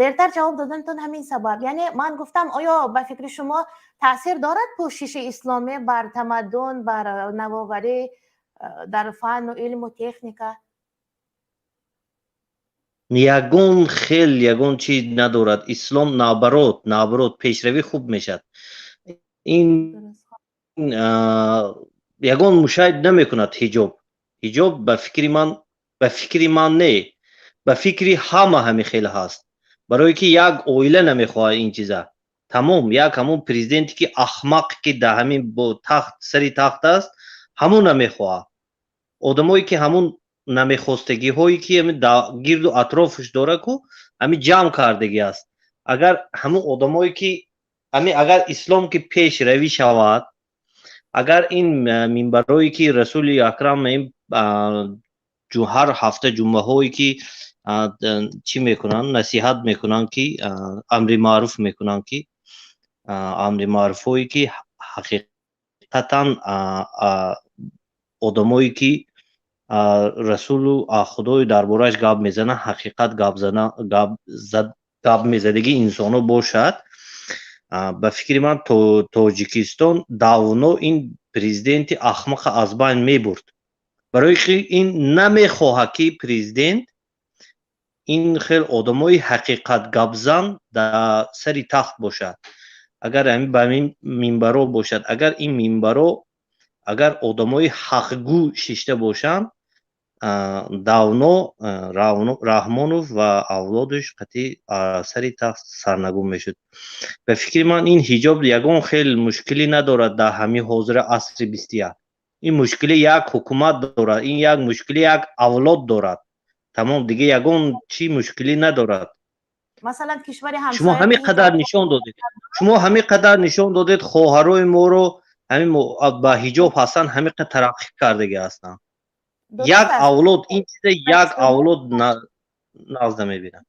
Дертар ҷавоб додантон, ҳамин сабаб. Яъне ман гуфтам, оё ба фикри шумо таъсир дорад пӯшиши исломӣ бар тамаддун, бар навоварӣ дар фанну илму техника? Ягон хел, ягон чиз надорад ислом. Наоборот, наоборот, пешравӣ хуб мешавад. Ин ягон мушоҳид намекунад ҳиҷоб. Ҳиҷоб, ба фикри ман не, ба фикри ҳама ҳамин хел ҳаст, барое ки як оила намехоҳад ин чиза. Тамом, як ҳамон президенте, ки ахмақ, ки дар ҳамин бо тахт, сари тахт аст, ҳамон намехоҳад. Одамое ки ҳамон намехостагиҳое, ки гирду атрофаш дора ку, ҳамин ҷамъ кардагӣ аст. Агар ҳамон одамое ки ҳамин, агар ислом ки пешравӣ шавад, агар ин минбарое ки Расули Акрам ин ҳар ҳафта ҷумъаҳое ки чӣ мекунанд, насиҳат мекунанд, ки амри маъруф мекунанд, ки амри маъруфҳое ки ҳақиқатан одамое ки Расулу Худои дар борааш гап мезананд, ҳақиқат гап мезадагӣ инсоно бошад, ба фикри ман, Тоҷикистон давно ин президенти ахмақа аз байн мебурд, барои ки ин намехоҳад, ки президент ин хел одамои ҳақиқатгапзан дар сари тахт бошад. Агар ҳамин ба ҳамин минбаро бошад, агар ин минбаро, агар одамои ҳақгӯ шишта бошанд, давно Раҳмонов ва авлодаш қатъи сари тахт сарнагун мешуд. Ба фикри ман, ин ҳиҷоб ягон хел мушкилӣ надорад дар ҳамин ҳозира асри 21. Ин мушкилӣ як ҳукумат дорад, ин як мушкилӣ як авлод дорад, тамом, дига ягон чӣ мушкилӣ надорад. Масалан, кишвари Шумо ҳамин қадар нишон додед, шумо ҳамин қадар нишон додед, хоҳарои моро ҳамин ба ҳиҷоб ҳастанд, ҳамин қадар тараққӣ кардагӣ ҳастанд. Як авлод ин чиза, як авлод нағз намебинад.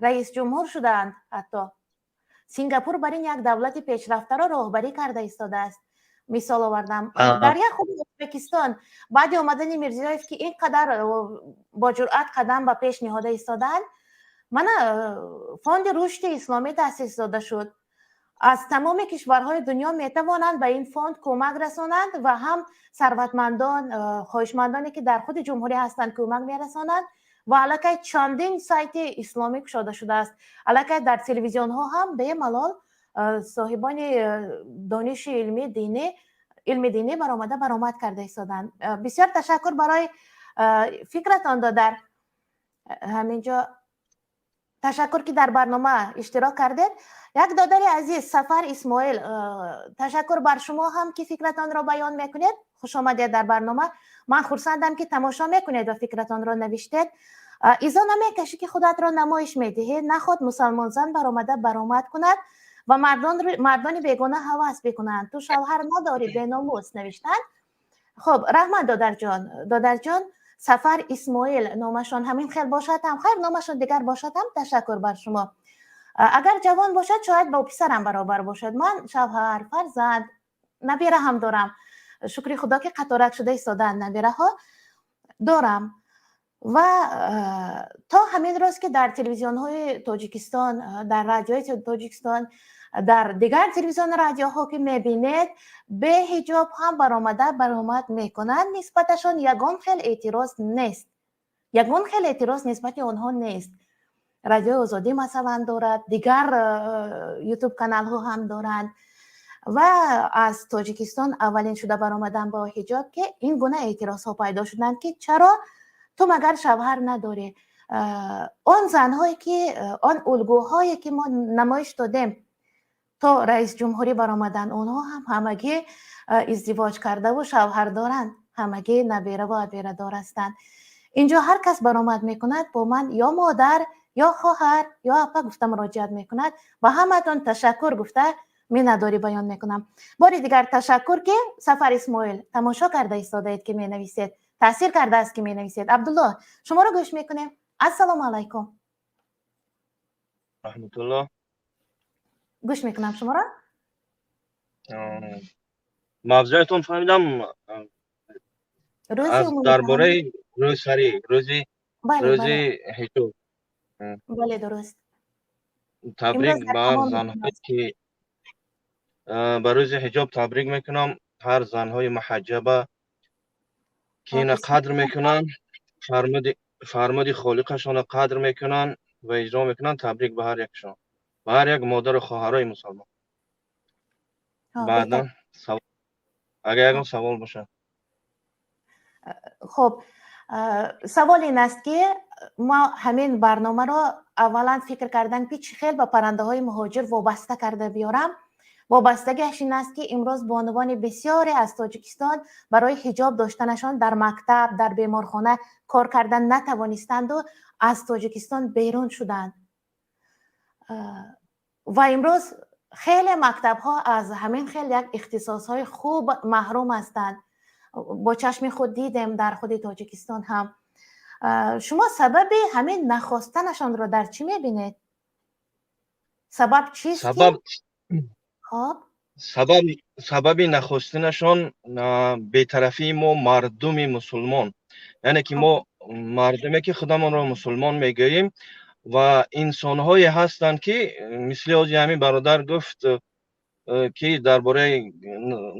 Раис ҷумҳур шудаанд ҳатто. Сингапур бар ин як давлати пешрафтаро роҳбарӣ карда истодааст. Мисол овардам, дар як худи Ӯзбекистон баъди омадани Мирзиёев, ки ин қадар бо ҷуръат қадам ба пеш ниҳода истоданд, мана Фонди рушди исломӣ таъсис дода шуд. Аз тамоми кишварҳои дунё метавонанд ба ин фонд кӯмак расонанд ва ҳам сарватмандон, хоҳишмандоне, ки дар худи ҷумҳурӣ ҳастанд, кӯмак мерасонанд. Ва аллакай чандин сайти исломӣ кушода шудааст, аллакай дар телевизионҳо ҳам бемалол соҳибони дониши илми динӣ, илми динӣ баромада баромад карда истоданд. Бисёр ташаккур барои фикратон, додар. Ҳаминҷо ташаккур, ки дар барнома иштирок кардед. Як додари азиз, Сафар Исмоил, ташаккур бар шумо ҳам, ки фикратонро баён мекунед. Хушомадед дар барнома. Ман хурсандам, ки тамошо мекунед ва фикратонро навиштед. Изо намекашӣ, ки худатро намоиш медиҳӣ? Наход мусалмонзан баромада баромад кунад ва мардони бегона ҳавас бикунанд. Ту шавҳар надорӣ, беномус, навиштанд. Хуб, раҳмат, додарҷон. Додарҷон Сафар Исмоил номашон ҳамин хел бошад ҳам, хайр, номашон дигар бошад ҳам, ташаккур бар шумо. Агар ҷавон бошад, шояд бо писарам баробар бошад. Ман шавҳар, фарзанд, набира ҳам дорам. Шукри Худо, ки қаторак шуда истодаанд, набираҳо дорам. Ва то ҳамин рӯз, ки дар телевизионҳои Тоҷикистон, дар радиои Тоҷикистон, дар дигар телевизиону радиоҳо, ки мебинед, беҳиҷоб ҳам баромада баромад мекунанд, нисбаташон ягон хел эътироз нест, ягон хел эътироз нисбати онҳо нест. Радиои Озодӣ, масалан, дорад, дигар Ютуб каналҳо ҳам доранд. Ва аз Тоҷикистон аввалин шуда баромадан бо ҳиҷоб, ки ин гуна эътирозҳо пайдо шуданд, ки чаро, ту магар шавҳар надорӣ? Он занҳое ки, он улгӯҳое ки мо намоиш додем, то раисҷумҳурӣ баромаданд, онҳо ҳам ҳамагӣ издивоҷ кардаву шавҳар доранд, ҳамагӣ набераву аберадор ҳастанд. Инҷо ҳар кас баромад мекунад, бо ман ё модар, ё хоҳар, ё апа гуфта муроҷиат мекунад. Ба ҳаматон ташаккур гуфта, миннатдорӣ баён мекунам. Бори дигар ташаккур, ки, Сафар Исмоил, тамошо карда истодаед, ки менависед, таъсир кардааст, ки менависед. Абдулло, шуморо гӯш мекунем. Ассалому алайкум. Раҳматулло. Гӯш мекунам шуморо. Мавзӯятон фаҳмидам. Дар бораи рӯзсарӣ, рӯзи рӯзи ҳиҷоб. Бале, дуруст. Табрик ба занҳое, ки ба рӯзи ҳиҷоб табрик мекунам ҳар занҳои муҳаҷҷаба, ки ина қадр мекунанд, фармуди Холиқашонро қадр мекунанд ва иҷро мекунанд. Табрик ба ҳар якшон, ба ҳар як модару хоҳарои мусалмон. Баъдан, агар ягон савол бошад. Хуб, савол ин аст, ки мо ҳамин барномаро аввалан фикр кардам, ки чӣ хел ба паррандаҳои муҳоҷир вобаста карда биёрам. Вобастагиаш ин аст, ки имрӯз бонувони бисёре аз Тоҷикистон барои ҳиҷоб доштанашон дар мактаб, дар беморхона кор кардан натавонистанду аз Тоҷикистон берун шуданд. Ва имрӯз хеле мактабҳо аз ҳамин хел як ихтисосҳои хуб маҳрум ҳастанд. Бо чашми худ дидем дар худи Тоҷикистон ҳам. Шумо сабаби ҳамин нахостанашонро дар чӣ мебинед? Сабаб чист? Сабаб хоб. Сабаби нахостинашон бетарафии мо, мардуми мусулмон, яъне ки мо мардуме, ки худамонро мусулмон мегӯем, ва инсонҳое ҳастанд, ки мисли ҳози ҳамин бародар гуфт, ки дар бораи,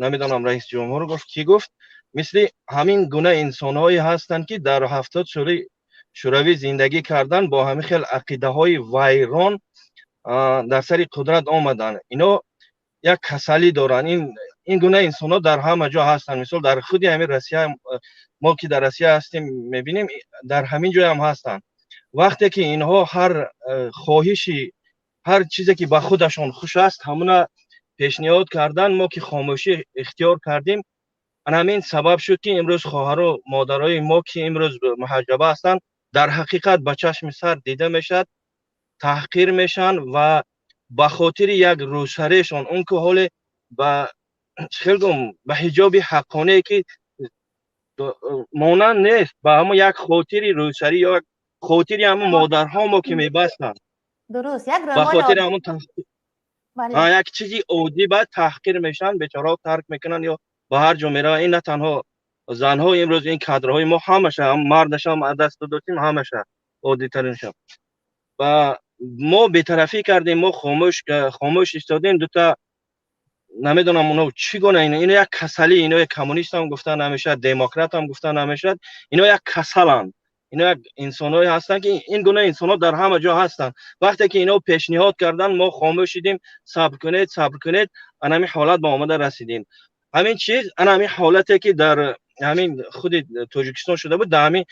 намедонам, раисҷумҳур гуфт, кӣ гуфт, мисли ҳамин гуна инсонҳое ҳастанд, ки дар 70 соли Шӯравӣ зиндагӣ кардан, бо ҳамин хел ақидаҳои вайрон дар сари қудрат омаданд. Ино як касалӣ доранд. Ин гуна инсонҳо дар ҳама ҷо ҳастанд. Мисол, дар худи ҳамин Россия, мо ки дар Россия ҳастем, мебинем, дар ҳамин ҷоям ҳастанд. Вақте ки инҳо ҳар хоҳиши, ҳар чизе ки ба худашон хуш аст, ҳамуна пешниҳод кардан, мо ки хомӯшӣ ихтиёр кардем, ана ҳамин сабаб шуд, ки имрӯз хоҳару модарои мо, ки имрӯз муҳаҷҷаба ҳастанд, дар ҳақиқат ба чашми сар дида мешавад, таҳқир мешаванд ва ба хотири як рӯсарешон, он ки ҳоле ба хел гум, ба ҳиҷоби ҳаққоние ки монанд нест, ба ҳамон як хотири рӯсарӣ ё як хотири ҳамон модарҳо мо ки мебастанд. Дуруст, як ба хотири ҳамон. Як чизи оддӣ баъд таҳқир мешаванд, бечораҳо тарк мекунанд ё ба ҳар ҷо мераванд. Ин на танҳо занҳо, имрӯз ин кадрҳои мо ҳамаша, мардашам аз даст додем, ҳамаша оддитаринша. Ва мо бетарафӣ кардем, мо хомӯш хомӯш истодем. Дута намедонам оно чӣ гуна, ино як касалӣ, ино як коммунистам гуфта намешавад, демократам гуфта намешавад, ино як касаланд, ино як инсонҳое ҳастанд, ки ин гуна инсонҳо дар ҳама ҷо ҳастанд. Вақте ки ино пешниҳод карданд, мо хомӯш шидем, сабр кунед, сабр кунед, ана ҳамин ҳолат ба омада расидем. Ҳамин чиз, ана ҳамин ҳолате, ки дар ҳамин худи Тоҷикистон шуда буд, дар ҳамин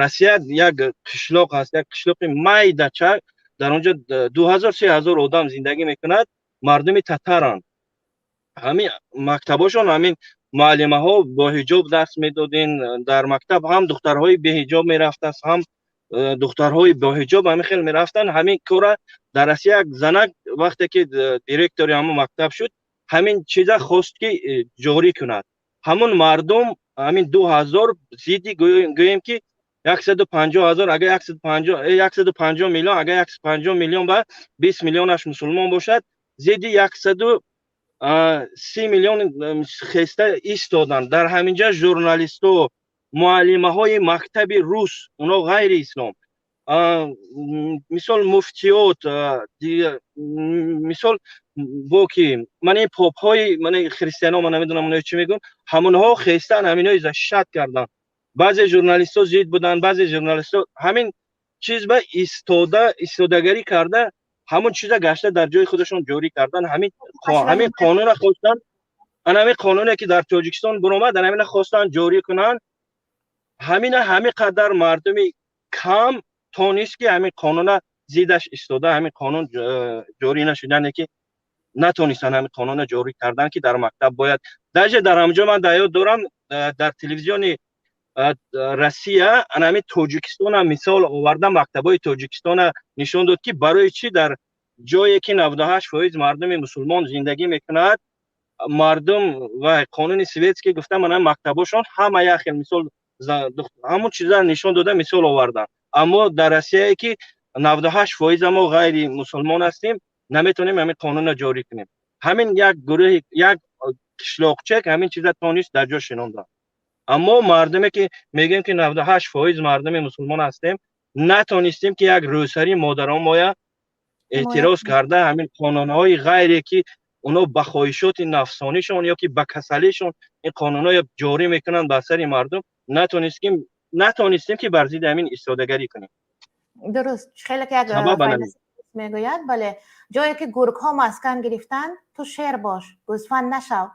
Россия як қишлоқ ҳаст, як қишлоқи майдача, дар он ҷо 2000, 3000 одам зиндагӣ мекунад, мардуми татаранд. Ҳамин мактабошон, ҳамин муаллимаҳо бо ҳиҷоб дарс медодин. Дар мактаб ҳам духтарҳои беҳиҷоб мерафтааст, ҳам духтарҳои боҳиҷоб, ҳамин хел мерафтанд. Ҳамин кора дар Россия як занак, вақте ки директори ҳамон мактаб шуд, ҳамин чиза хост, ки ҷорӣ кунад. Ҳамон мардум, ҳамин 2000 зидди, гӯем ки, 150 000, агар 150 миллион, агар 150 миллион ба 20 миллионаш мусулмон бошад, зидди 130 миллион хеста истоданд. Дар ҳаминҷа журналистҳо, муаллимаҳои мактаби рус, оно ғайри ислом, мисол муфтиёт, мисол бо ки ман ин попҳои ман христиано, ман намедонам оно чӣ мегӯн, ҳамонҳо хестан, ҳаминҳои защищать карданд. Баъзе журналистҳо зид буданд, баъзе журналистҳо ҳамин чиз ба истода, истодагарӣ карда, ҳамон чиза гашта дар ҷои худашон ҷорӣ кардан. Ҳамин қонунро хостанд, ана ҳамин қонуне, ки дар Тоҷикистон буромад, ана ҳамина хостанд ҷорӣ кунанд. Ҳамина ҳамин қадар мардуми кам тонист, ки ҳамин қонуна зидаш истода, ҳамин қонун ҷорӣ нашуд, яъне ки натонистанд ҳамин қонуна ҷорӣ кардан, ки дар мактаб бояд. Даже дар ҳамҷо ман дар ёд дорам, дар телевизиони Россия ана ҳамин Тоҷикистона мисол оварда, мактабҳои Тоҷикистона нишон дод, ки барои чӣ дар ҷое, ки 98% мардуми мусулмон зиндагӣ мекунад, мардум ва қонуни светский гуфта, мана мактабҳошон ҳама як хел, мисол ҳамон чиза нишон дода, мисол оварданд. Аммо дар Россияе, ки 98% мо ғайри мусулмон ҳастем, наметавонем ҳамин қонунро ҷорӣ кунем. Ҳамин як гурӯҳи, як қишлоқчак ҳамин чиза тонист дар ҷо шинонда. Аммо мардуме, ки мегӯем, ки 98% мардуми мусулмон ҳастем, натонистем, ки як рӯсарии модарон моя эътироз карда, ҳамин қонунҳои ғайре, ки оно ба хоҳишоти нафсонишон ё ки ба касалишон ин қонунҳоро ҷорӣ мекунанд бар сари мардум, натонистем, ки бар зидди ҳамин истодагарӣ кунем. Дуруст, хеле ки як мегӯяд, бале, ҷое ки гургҳо маскан гирифтанд, ту шер бош, гӯсфанд нашав.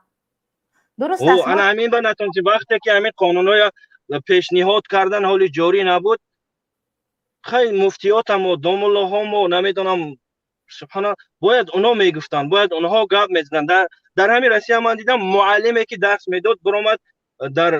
Дуруст аст. Ана ҳамин ба натонистем. Вақте ки ҳамин қонунҳоя пешниҳод кардан, ҳоли ҷорӣ набуд. Хай, муфтиётамо, домуллоҳомо, намедонам, субҳана, бояд оно мегуфтанд, бояд онҳо гап мезаданд. Дар ҳамин Россия ман дидам, муаллиме, ки дарс медод, биромад дар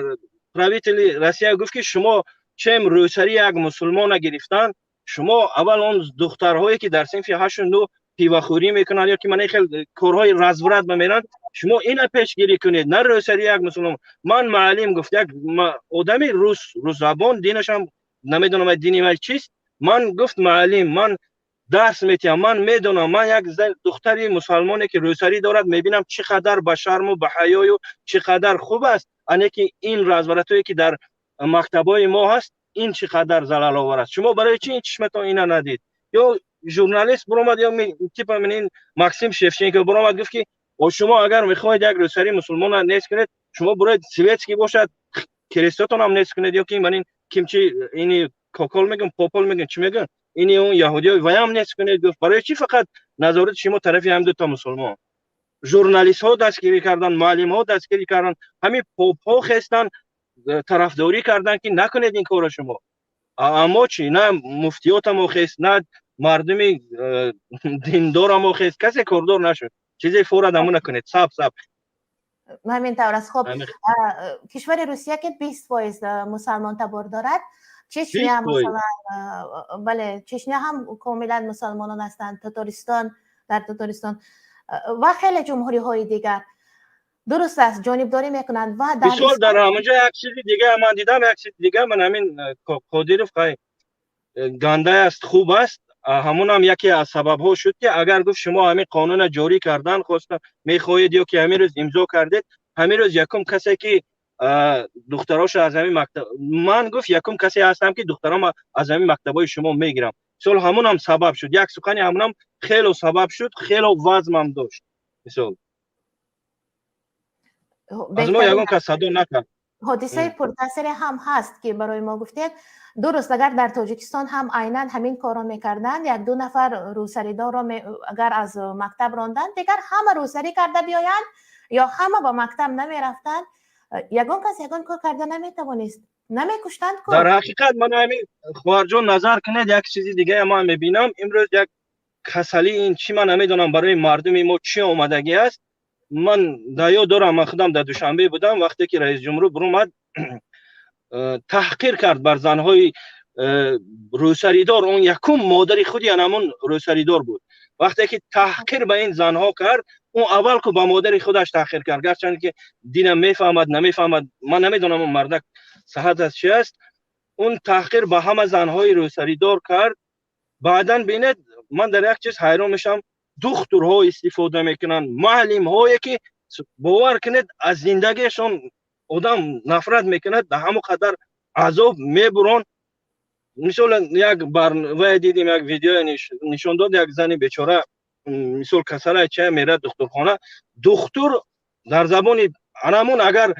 правители Россия, гуфт, ки шумо чем рӯсари як мусулмона гирифтан, шумо аввал он духтарҳое, ки дар синфи ҳашту нӯ пивахӯрӣ мекунанд ё ки мана хел корҳои разврат ба меранд, шумо ина пешгирӣ кунед, на рӯсари як мусулмон. Ман муаллим, гуфт, як одами рус, русзабон, динашам намедонам, дини ман чист. Ман, гуфт, муаллим, ман дарс метиҳам, ман медонам, ман як духтари мусалмоне, ки рӯсарӣ дорад, мебинам, чӣ қадар ба шарму ба ҳаёю чӣ қадар хуб аст. Ане ки ин развратое, ки дар мактабҳои мо ҳаст, ин чӣ қадар залаловар аст. Шумо барои чӣ ин чишматон ина надид? Ё журналист буромад, ё типа ин Максим Шевченко буромад, гуфт, ки шумо агар мехоҳед як рӯсарии мусулмона нест кунед, шумо буроед, светский бошад, крестотонам нест кунед, ё ки ман ин кимчи, ини кокол мегӯм, попол мегӯм, чӣ мегӯм, ини он яҳудиё ваям нест кунед. Гуфт, барои чӣ фақат назорати шумо тарафи ҳам дута мусулмон? Журналистҳо дастгирӣ карданд, муаллимҳо дастгирӣ карданд, ҳамин попҳо хестанд, тарафдорӣ карданд, ки накунед ин корро шумо. Аммо чӣ? На муфтиётамо хест, на мардуми диндорамо хест, касе кордор нашуд. Чизе фора дамо накунед, саб саб. Ҳамин тавр аст. Хуб, кишвари Русия, ки 20% мусалмон табор дорад, Чечня масалан, бале, Чечня ҳам комилан мусалмонон ҳастанд, Татористон, дар Татористон ва хеле ҷумҳуриҳои дигар, дуруст аст, ҷонибдорӣ мекунанд ва дар мисол дар ҳамонҷо як чизи дига ман дидам, як чизи дига. Ман ҳамин Қодиров, хай, гандай аст, хуб аст. Ҳамонам яке аз сабабҳо шуд, ки агар гуфт шумо ҳамин қонуна ҷорӣ кардан хоста мехоҳед ё ки ҳамин рӯз имзо кардед, ҳамин рӯз якум касе ки духтароша аз ҳамин мактаб, ман гуфт якум касе ҳастам, ки духтарома аз ҳамин мактабҳои шумо мегирам. Мисол, ҳамонам сабаб шуд, як сухани ҳамонам хело сабаб шуд, хело вазмам дошт. Мисол, аз мо ягон кас садо накард. Ҳодисаи пуртаъсире ҳам ҳаст, ки барои мо гуфтед. Дуруст, агар дар Тоҷикистон ҳам айнан ҳамин корро мекарданд, як-ду нафар рӯсаридорро агар аз мактаб ронданд, дигар ҳама рӯсарӣ карда биёянд ё ҳама ба мактаб намерафтанд, ягон кас ягон кор карда наметавонист, намекуштанд ку. Дар ҳақиқат, ман ҳамин, хоҳарҷон, назар кунед, як чизи дигае ман мебинам. Имрӯз як касалӣ, ин чӣ, ман намедонам, барои мардуми мо чӣ омадагӣ аст. Ман дар ёд дорам, ман худам дар Душанбе будам, вақте ки раисҷумҳур биромад, таҳқир кард бар занҳои рӯсаридор. Он якум модари худи анамон рӯсаридор буд. Вақте ки таҳқир ба ин занҳо кард, он аввал ку ба модари худаш таҳқир кард, гарчанд ки дина мефаҳмад, намефаҳмад, ман намедонам, он мардак саҳат аст, чи аст. Он таҳқир ба ҳама занҳои рӯсаридор кард. Баъдан бинед, ман дар як чиз ҳайрон мешавам: духтурҳо истифода мекунанд, муаллимҳое ки, бовар кунед, аз зиндагиашон одам нафрат мекунад, дар ҳамон қадар азоб мебурон. Мисол, як вай дидим, як видео нишон дод, як зани бечора, мисол, касалай чая, мерад духтурхона. Духтур дар забони анамон, агар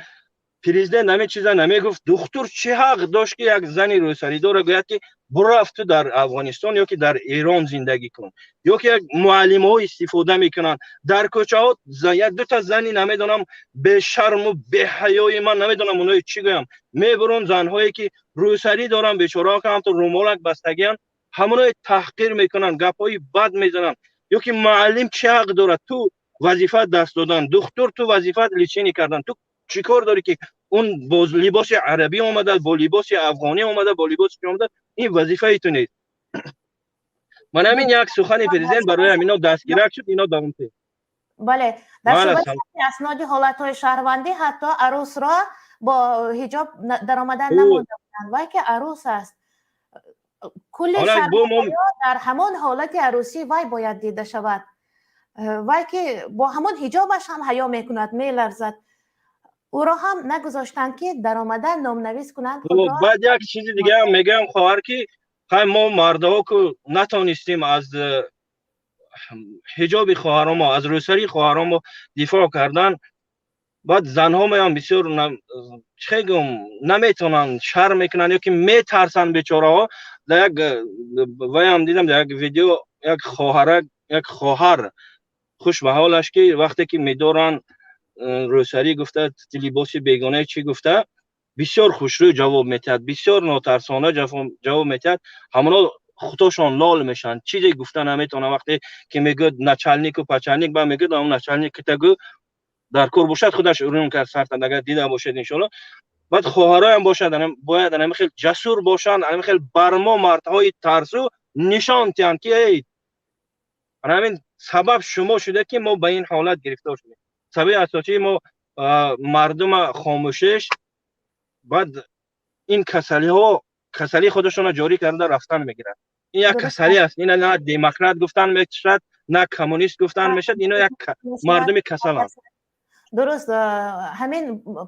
президент ҳамин чиза намегуфт, духтур чӣ ҳақ дошт, ки як зани рӯсаридорро гӯяд, ки бурафт ту дар Афғонистон ё ки дар Эрон зиндагӣ кун? Ё ки як муаллимҳо истифода мекунанд дар кӯчаҳо, як дута зани, намедонам, бешарму беҳаёи, ман намедонам онои чӣ гӯям, мебурон, занҳое ки рӯсарӣ доранд, бечораҳо, ки ҳамту румолак бастагианд, ҳамоное таҳқир мекунанд, гапҳои бад мезананд. Ё ки муаллим чӣ ҳақ дорад? Ту вазифат даст додан, духтур, ту вазифат лечение кардан, ту чӣ кор дорӣ, ки он бо либоси арабӣ омада, бо либоси афғонӣ омада, бо либоси чӣ омада? Ин вазифаи ту нест. Ман ҳамин як сухани президент барои ҳамино дастгирак шуд, ино давом. Бале, дар шӯъбаи асноди ҳолатҳои шаҳрвандӣ ҳатто арӯсро бо ҳиҷоб даромадан намонда буданд, вай ки арӯс аст. Кулли дар ҳамон ҳолати арӯсӣ вай бояд дида шавад. Вай ки бо ҳамон ҳиҷобаш ҳам ҳаё мекунад, меларзад, ӯро ҳам нагузоштанд, ки даромада номнавис кунанд. Баъд як чизи дигаам мегӯям, хоҳар, ки хай, мо мардҳо ку натонистем аз ҳиҷоби хоҳаромо, аз рӯсарии хоҳаромо дифоъ кардан. Баъд занҳо меоянд, бисёр, чӣ гӯм, наметавонанд, шарм мекунанд ё ки метарсанд бечораҳо. Дар як ваям дидам, дар як видео, як хоҳарак, як хоҳар, хуш ба ҳолаш, ки вақте ки медоранд, рӯсарӣ гуфта, либоси бегона чӣ гуфта, бисёр хушрӯй ҷавоб метиҳад, бисёр нотарсона ҷавоб метиҳад. Ҳамоно худошон лол мешаванд, чизе гуфта наметавонанд. Вақте ки мегӯяд начальнику пачальник, ба мегӯяд, он начальник китагӯ дар кор бошад, худаш урун кард сартад, агар дида бошед, иншоалло. Баъд хоҳароям бошад, бояд анами хел ҷасур бошанд, анами хел бар мо мардҳои тарсу нишон тиҳанд, ки эй, анамин сабаб шумо шуда, ки мо ба ин ҳолат гирифтор шудем. Сабаби асосии мо мардума хомӯшиш. Баъд ин касалиҳо касалии худашонро ҷорӣ карда рафтан мегирад. Ин як касалӣ аст, ина на демократ гуфтан мешавад, на коммунист гуфтан мешавад, ино як мардуми касаланд. Дуруст, ҳамин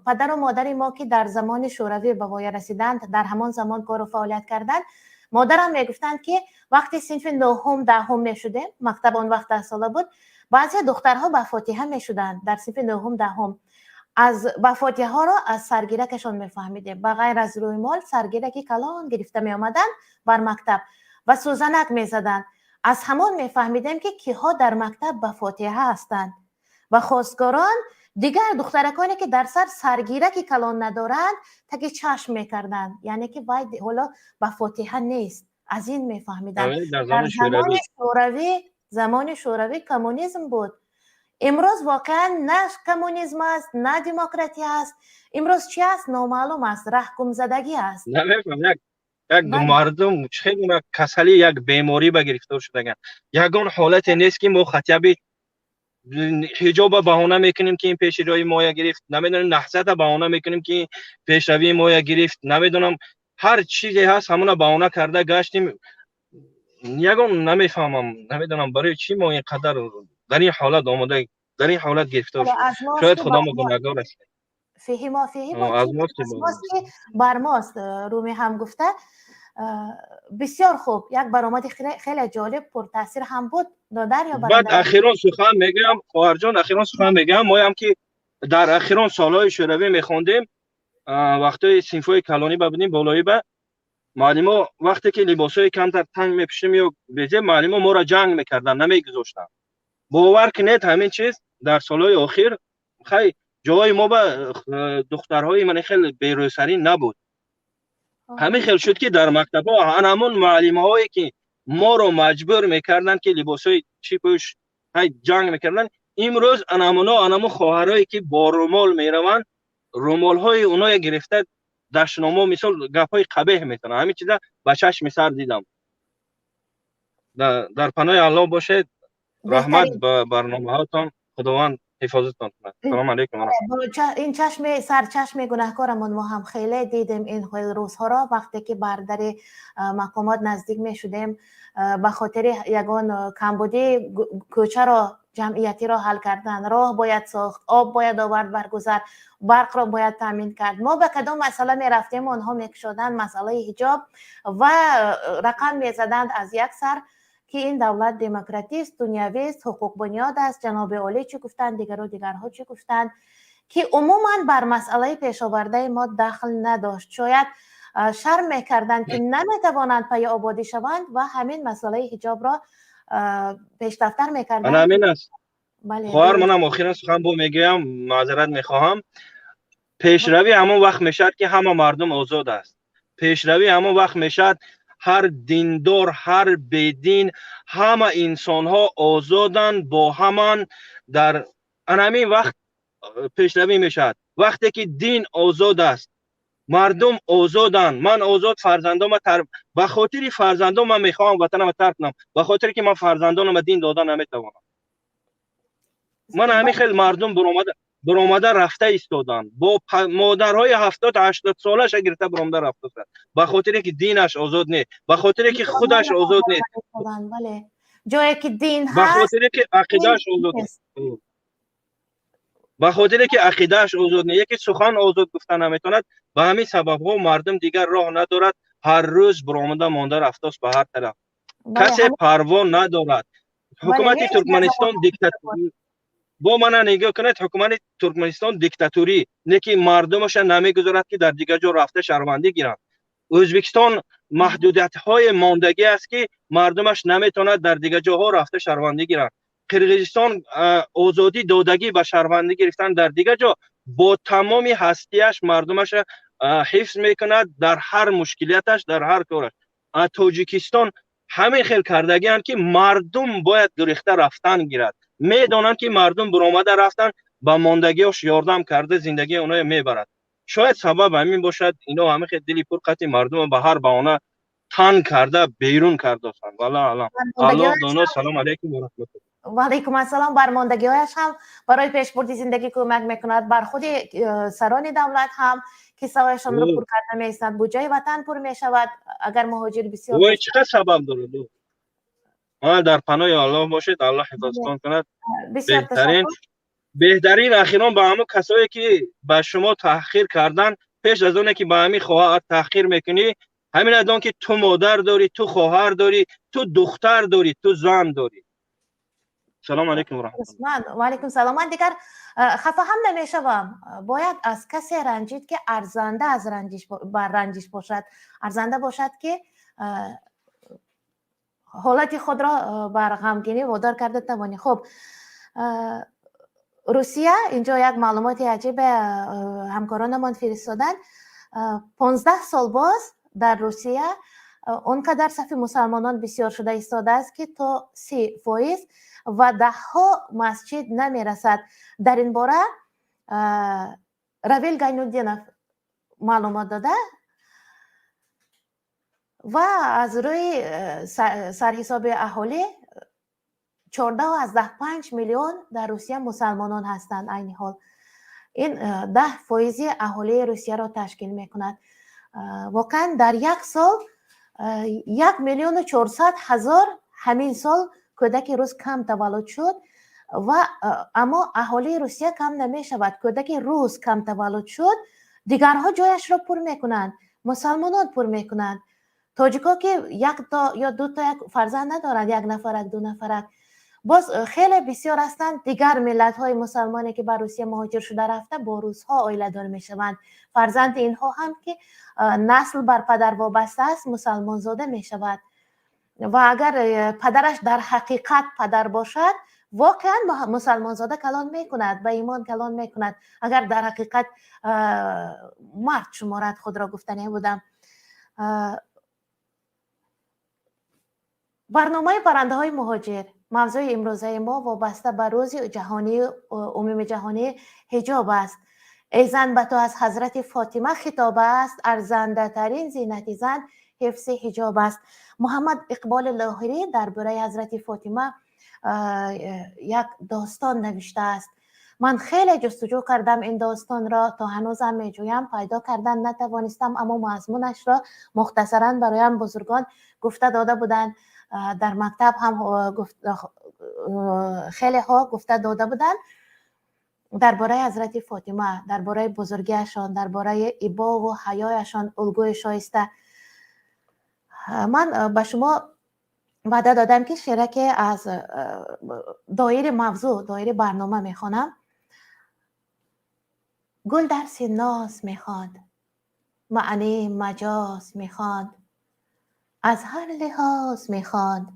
падару модари мо, ки дар замони Шӯравӣ ба воя расиданд, дар ҳамон замон кору фаъолият карданд, модарам мегуфтанд, ки вақти синфи нӯҳум, 10-ум мешудем, мактаб он вақт 10-сола буд, баъзе духтарҳо ба фотиҳа мешуданд дар синфи нӯҳум, 10-ум. Аз ба фотиҳаҳоро аз саргиракашон мефаҳмидем. Ба ғайр аз рӯймол, саргираки калон гирифта меомаданд бар мактаб ва сӯзанак мезаданд. Аз ҳамон мефаҳмидем, ки киҳо дар мактаб ба фотиҳа ҳастанд. Ва хостгорон дигар духтараконе, ки дар сар саргираки калон надоранд, таги чашм мекарданд, яъне ки вай ҳоло ба фотиҳа нест. Аз ин мефаҳмиданд. Дар замони Шӯравӣ, замони Шӯравӣ коммунизм буд. Имрӯз воқеан на коммунизм аст, на демократия аст. Имрӯз чи аст, номаълум аст, раҳгумзадагӣ аст. Намефаҳмам, як мардум чӣ гуна касалӣ, як беморӣ ба гирифтор шудаган. Ягон ҳолате нест, ки мо хатяби ҳиҷоба баҳона мекунем, ки ин пеши роҳи моя гирифт, намедонам, наҳзата баҳона мекунем, ки пешравии моя гирифт, намедонам, ҳар чизе ҳаст, ҳамона баҳона карда гаштем. Ягон намефаҳмам, намедонам, барои чӣ мо ин қадар дар ин ҳолат омода, дар ин ҳолат гирифтор шуд. Шояд худо мо гунаҳгор ҳастем. Фиҳи мо, фиҳи мо, аз мост ки бар мост, Румӣ ҳам гуфта. Бисёр хуб, як баромади хеле ҷолиб, пуртаъсир ҳам буд, додар ё баъд ахирон сухан мегӯям, хоҳарҷон, ахирон сухан мегӯям. Моям ки дар ахирон солҳои шӯравӣ мехондем, вақтҳои синфҳои калонӣ ба будем, болоӣ ба муаллимо, вақте ки либосҳои камтар танг мепӯшем ё безеб, муаллимо моро ҷанг мекарданд, намегузоштанд. Бовар кунед, ҳамин чиз дар солҳои охир, хай, ҷоҳои мо ба духтарҳои ман хеле берӯсарӣ набуд. Ҳамин хел шуд, ки дар мактабҳо ҳамон муаллимҳое ки моро маҷбур мекарданд, ки либосҳои чӣ пӯш, ҳай, ҷанг мекарданд, имрӯз анамуно, анаму хоҳарое ки бо румол мераванд, румолҳои оное гирифта, дашномо, мисол, гапҳои қабеҳ метавонанд. Ҳамин чиза ба чашми сар дидам. Дар паноҳи Аллоҳ бошед. Раҳмат ба барномаҳотон, Худованд ҳифозатон кунад. Салому алайкум. Ин чашми сар, чашми гунаҳкорамон, мо ҳам хеле дидем ин рӯзҳоро, вақте ки бар дари мақомот наздик мешудем ба хотири ягон камбудии кӯчаро, ҷамъиятиро ҳал кардан. Роҳ бояд сохт, об бояд овард бар гузар, барқро бояд таъмин кард. Мо ба кадом масъала мерафтем, онҳо мекушоданд масъалаи ҳиҷоб ва рақам мезаданд аз як сар, ки ин давлат демократист, дунявист, ҳуқуқбунёд аст, ҷаноби олӣ чӣ гуфтанд, дигару дигарҳо чӣ гуфтанд, ки умуман бар масъалаи пешовардаи мо дахл надошт. Шояд шарм мекарданд, ки наметавонанд пайи ободӣ шаванд ва ҳамин масъалаи ҳиҷобро пешрафтар мекарданд. Ҳамин аст, хоҳар. Манам охиран сухан бо мегӯям, маъзарат мехоҳам. Пешравӣ ҳамон вақт мешавад, ки ҳама мардум озод аст. Пешравӣ ҳамон вақт мешавад, ҳар диндор, ҳар бедин, ҳама инсонҳо озоданд, бо ҳаман. Дар анамин вақт пешравӣ мешавад, вақте ки дин озод аст, мардум озоданд. Ман озод фарзандома ба хотири фарзандон ман мехоҳам ватанама тарк кунам, ба хотире ки ман фарзандонама дин дода наметавонам. Ман ҳамин хел мардум буромада рафта истоданд, бо модарҳои 70-80 солаша гирифта буромада рафта, ба хотире ки динаш озод не, ба хотире ки худаш озод не. Ҷое ки дин ба хотире ки ақидааш озод, ба хотире ки ақидааш озод не, яке сухан озод гуфта наметавонад. Ба ҳамин сабабҳо мардум дигар роҳ надорад, ҳар рӯз буромада монда рафтааст ба ҳар тараф, касе парво надорад. Ҳукумати Туркманистон диктатурӣ, бо мана нигоҳ кунед, ҳукумати Туркманистон диктатурӣ не, ки мардумаша намегузорад, ки дар дигар ҷо рафта шаҳрвандӣ гиранд. Ӯзбекистон маҳдудиятҳои мондагӣ аст, ки мардумаш наметавонад дар дигар ҷоҳо рафта шаҳрвандӣ гиранд. Қирғизистон озодӣ додагӣ ба шаҳрвандӣ гирифтан дар дигар ҷо, бо тамоми ҳастияш мардумаша ҳифз мекунад дар ҳар мушкилияташ, дар ҳар кораш. Тоҷикистон ҳамин хел кардагианд, ки мардум бояд гурехта рафтан гирад. Медонанд, ки мардум буромада рафтан, ба мондагиёш ёрдам карда, зиндагии оноя мебарад. Шояд сабаб ҳамин бошад, ино ҳамин хел дили пур қати мардума ба ҳар баҳона танг карда берун кардосанд. Валлоҳу аълам, Аллоҳ доно. Салому алайкум ва раҳматуллоҳ. Ва алайкум ассалом. Бар мондагиҳояш ҳам барои пешбурди зиндагӣ кӯмак мекунад, бар худи сарони давлат ҳам киссаҳояшонро пур карда меистад, буҷаи ватан пур мешавад, агар муҳоҷир бисёр. Вой, чӣ қадр сабаб дорад. Дар паноҳи Аллоҳ бошед, Аллоҳ ҳифозатон кунад. Беҳтарин, беҳтарин. Ахирон, ба ҳамон касое ки ба шумо таҳқир кардан, пеш аз оне ки ба ҳамин хоҳар таҳқир мекунӣ, ҳамин дон, ки ту модар дорӣ, ту хоҳар дорӣ, ту духтар дорӣ, ту зан дорӣ. Салому алайкум ва раҳматуллоҳ. Ва алайкум салом. Ман дигар хафа ҳам намешавам. Бояд аз касе ранҷид, ки арзанда аз ранҷиш бар ранҷиш бошад, арзанда бошад, ки ҳолати худро бар ғамгинӣ водор карда тавонӣ. Хуб, Русия, инҷо як маълумоти аҷибе ҳамкоронамон фиристоданд. 15 сол боз дар Русия он қадар сафи мусалмонон бисёр шуда истодааст, ки то 30% ва даҳҳо масҷид намерасад. Дар ин бора Равил Гайнуддинов маълумот дода ва аз рӯи сарҳисоби аҳолӣ 14,5 миллион дар Русия мусалмонон ҳастанд айни ҳол. Ин 10 фоизи аҳолии Русияро ташкил мекунад. Воқеан, дар як сол 1 400 000 ҳамин сол кӯдаки рус кам таваллуд шуд ва аммо аҳолии Русия кам намешавад. Кӯдаки рус кам таваллуд шуд, дигарҳо ҷояшро пур мекунанд, мусалмонон пур мекунанд. Тоҷикҳо ки якто ё дуто як фарзанд надоранд, як нафарак, ду нафарак. Боз хеле бисёр ҳастанд дигар миллатҳои мусалмоне, ки ба Русия муҳоҷир шуда рафта, бо русҳо оиладор мешаванд. Фарзанди инҳо ҳам, ки насл бар падар вобаста аст, мусалмонзода мешавад. Ва агар падараш дар ҳақиқат падар бошад, воқеан мусалмонзода калон мекунад, ба имон калон мекунад. Агар дар ҳақиқат мард шуморад худро, гуфтане будам. Барномаи паррандаҳои муҳоҷир, мавзӯи имрӯзаи мо вобаста ба рӯзи ҷаҳонии умуми ҷаҳонии ҳиҷоб аст. Эй зан, ба ту аз ҳазрати Фотима хитоб аст, арзандатарин зинати зан ҳифзи ҳиҷоб аст. Муҳаммад Иқболи Лоҳирӣ дар бораи ҳазрати Фотима як достон навиштааст. Ман хеле ҷустуҷӯ кардам ин достонро, то ҳанӯзам меҷӯям, пайдо кардан натавонистам, аммо мазмунашро мухтасаран бароям бузургон гуфта дода буданд. Дар мактаб ҳам хелеҳо гуфта дода буданд дар бораи ҳазрати Фотима, дар бораи бузургиашон, дар бораи ибову ҳаёяшон, улгӯи шоиста. Ман ба шумо ваъда додам, ки шеъраке аз доири мавзӯъ, доири барнома мехонам. Гул дарси ноз мехонд, маънии маҷоз мехонд, аз ҳар лиҳоз мехонд.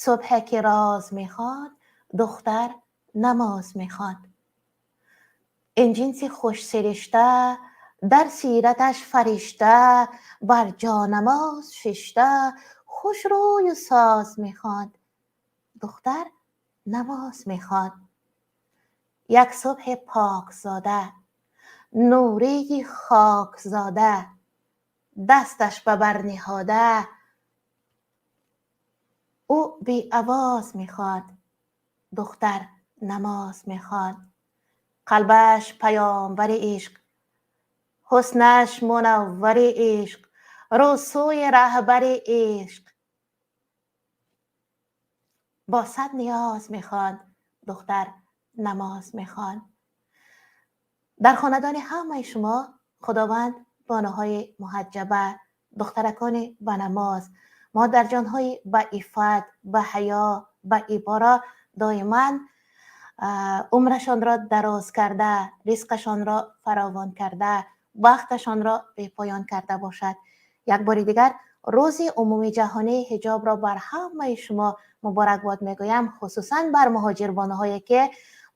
Субҳе ки роз мехонд, духтар намоз мехонд. Ин ҷинси хушсиришта, дар сираташ фаришта, бар ҷонамоз шишта, хушрӯю соз мехонд, духтар намоз мехонд. Як субҳи покзода, нурии хокзода, дасташ ба бар ниҳода, ӯ беовоз мехонд, духтар намоз мехонд. Қалбаш паёмбари ишқ, ҳуснаш мунаввари ишқ, рӯсӯи раҳбари ишқ, бо сад ниёз мехонд, духтар намоз мехонд. Дар хонадони ҳамаи шумо Худованд бонуҳои муҳаҷҷаба, духтаракони ба намоз, модарҷонҳои ба иффат, ба ҳаё, ба иборо доиман умрашонро дароз карда, ризқашонро фаровон карда, вақташонро бепоён карда бошад. Як бори дигар рӯзи умумии ҷаҳонии ҳиҷобро бар ҳамаи шумо муборакбод мегӯям, хусусан бар муҳоҷирбонуҳое, ки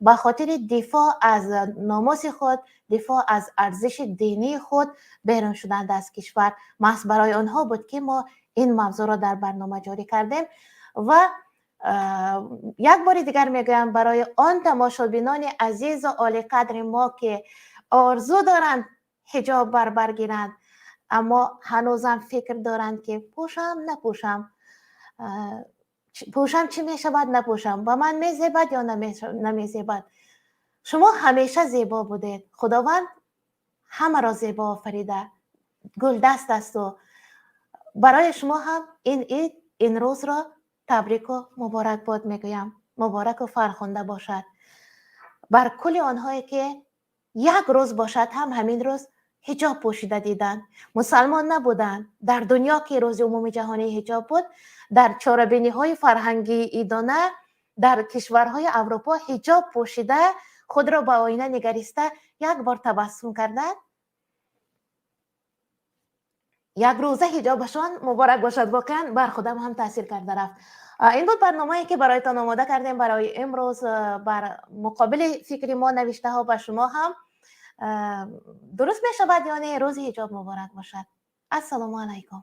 ба хотири дифоъ аз номуси худ, дифоъ аз арзиши динии худ берун шуданд аз кишвар. Маҳз барои онҳо буд, ки мо ин мавзӯъро дар барнома ҷорӣ кардем. Ва як бори дигар мегӯям барои он тамошобинони азизу олиқадри мо, ки орзу доранд ҳиҷоб бар бар гиранд, аммо ҳанӯзам фикр доранд, ки пӯшам, напӯшам, пӯшам, чӣ мешавад, напӯшам, ба ман мезебад ё намезебад. Шумо ҳамеша зебо будед. Худованд ҳамаро зебо офарида, гулдаст асту барои шумо ҳам ин ид, ин рӯзро табрику муборакбод мегӯям. Мубораку фархунда бошад бар кулли онҳое, ки як рӯз бошад ҳам ҳамин рӯз ҳиҷоб пӯшида диданд. Мусалмон набуданд. Дар дунё ки рӯзи умумии ҷаҳонии ҳиҷоб буд, дар чорабиниҳои фарҳангии идона дар кишварҳои Аврупо ҳиҷоб пӯшида, худро ба оина нигариста, як бор табассум карданд. Як рӯза ҳиҷобашон муборак бошад. Воқеан бар худам ҳам таъсир карда рафт. Ин буд барномае, ки бароятон омода кардем барои имрӯз. Бар муқобили фикри мо навиштаҳо ба шумо ҳам дуруст мешавад ё не? Рӯзи ҳиҷоб муборак бошад. Ассалому алайкум.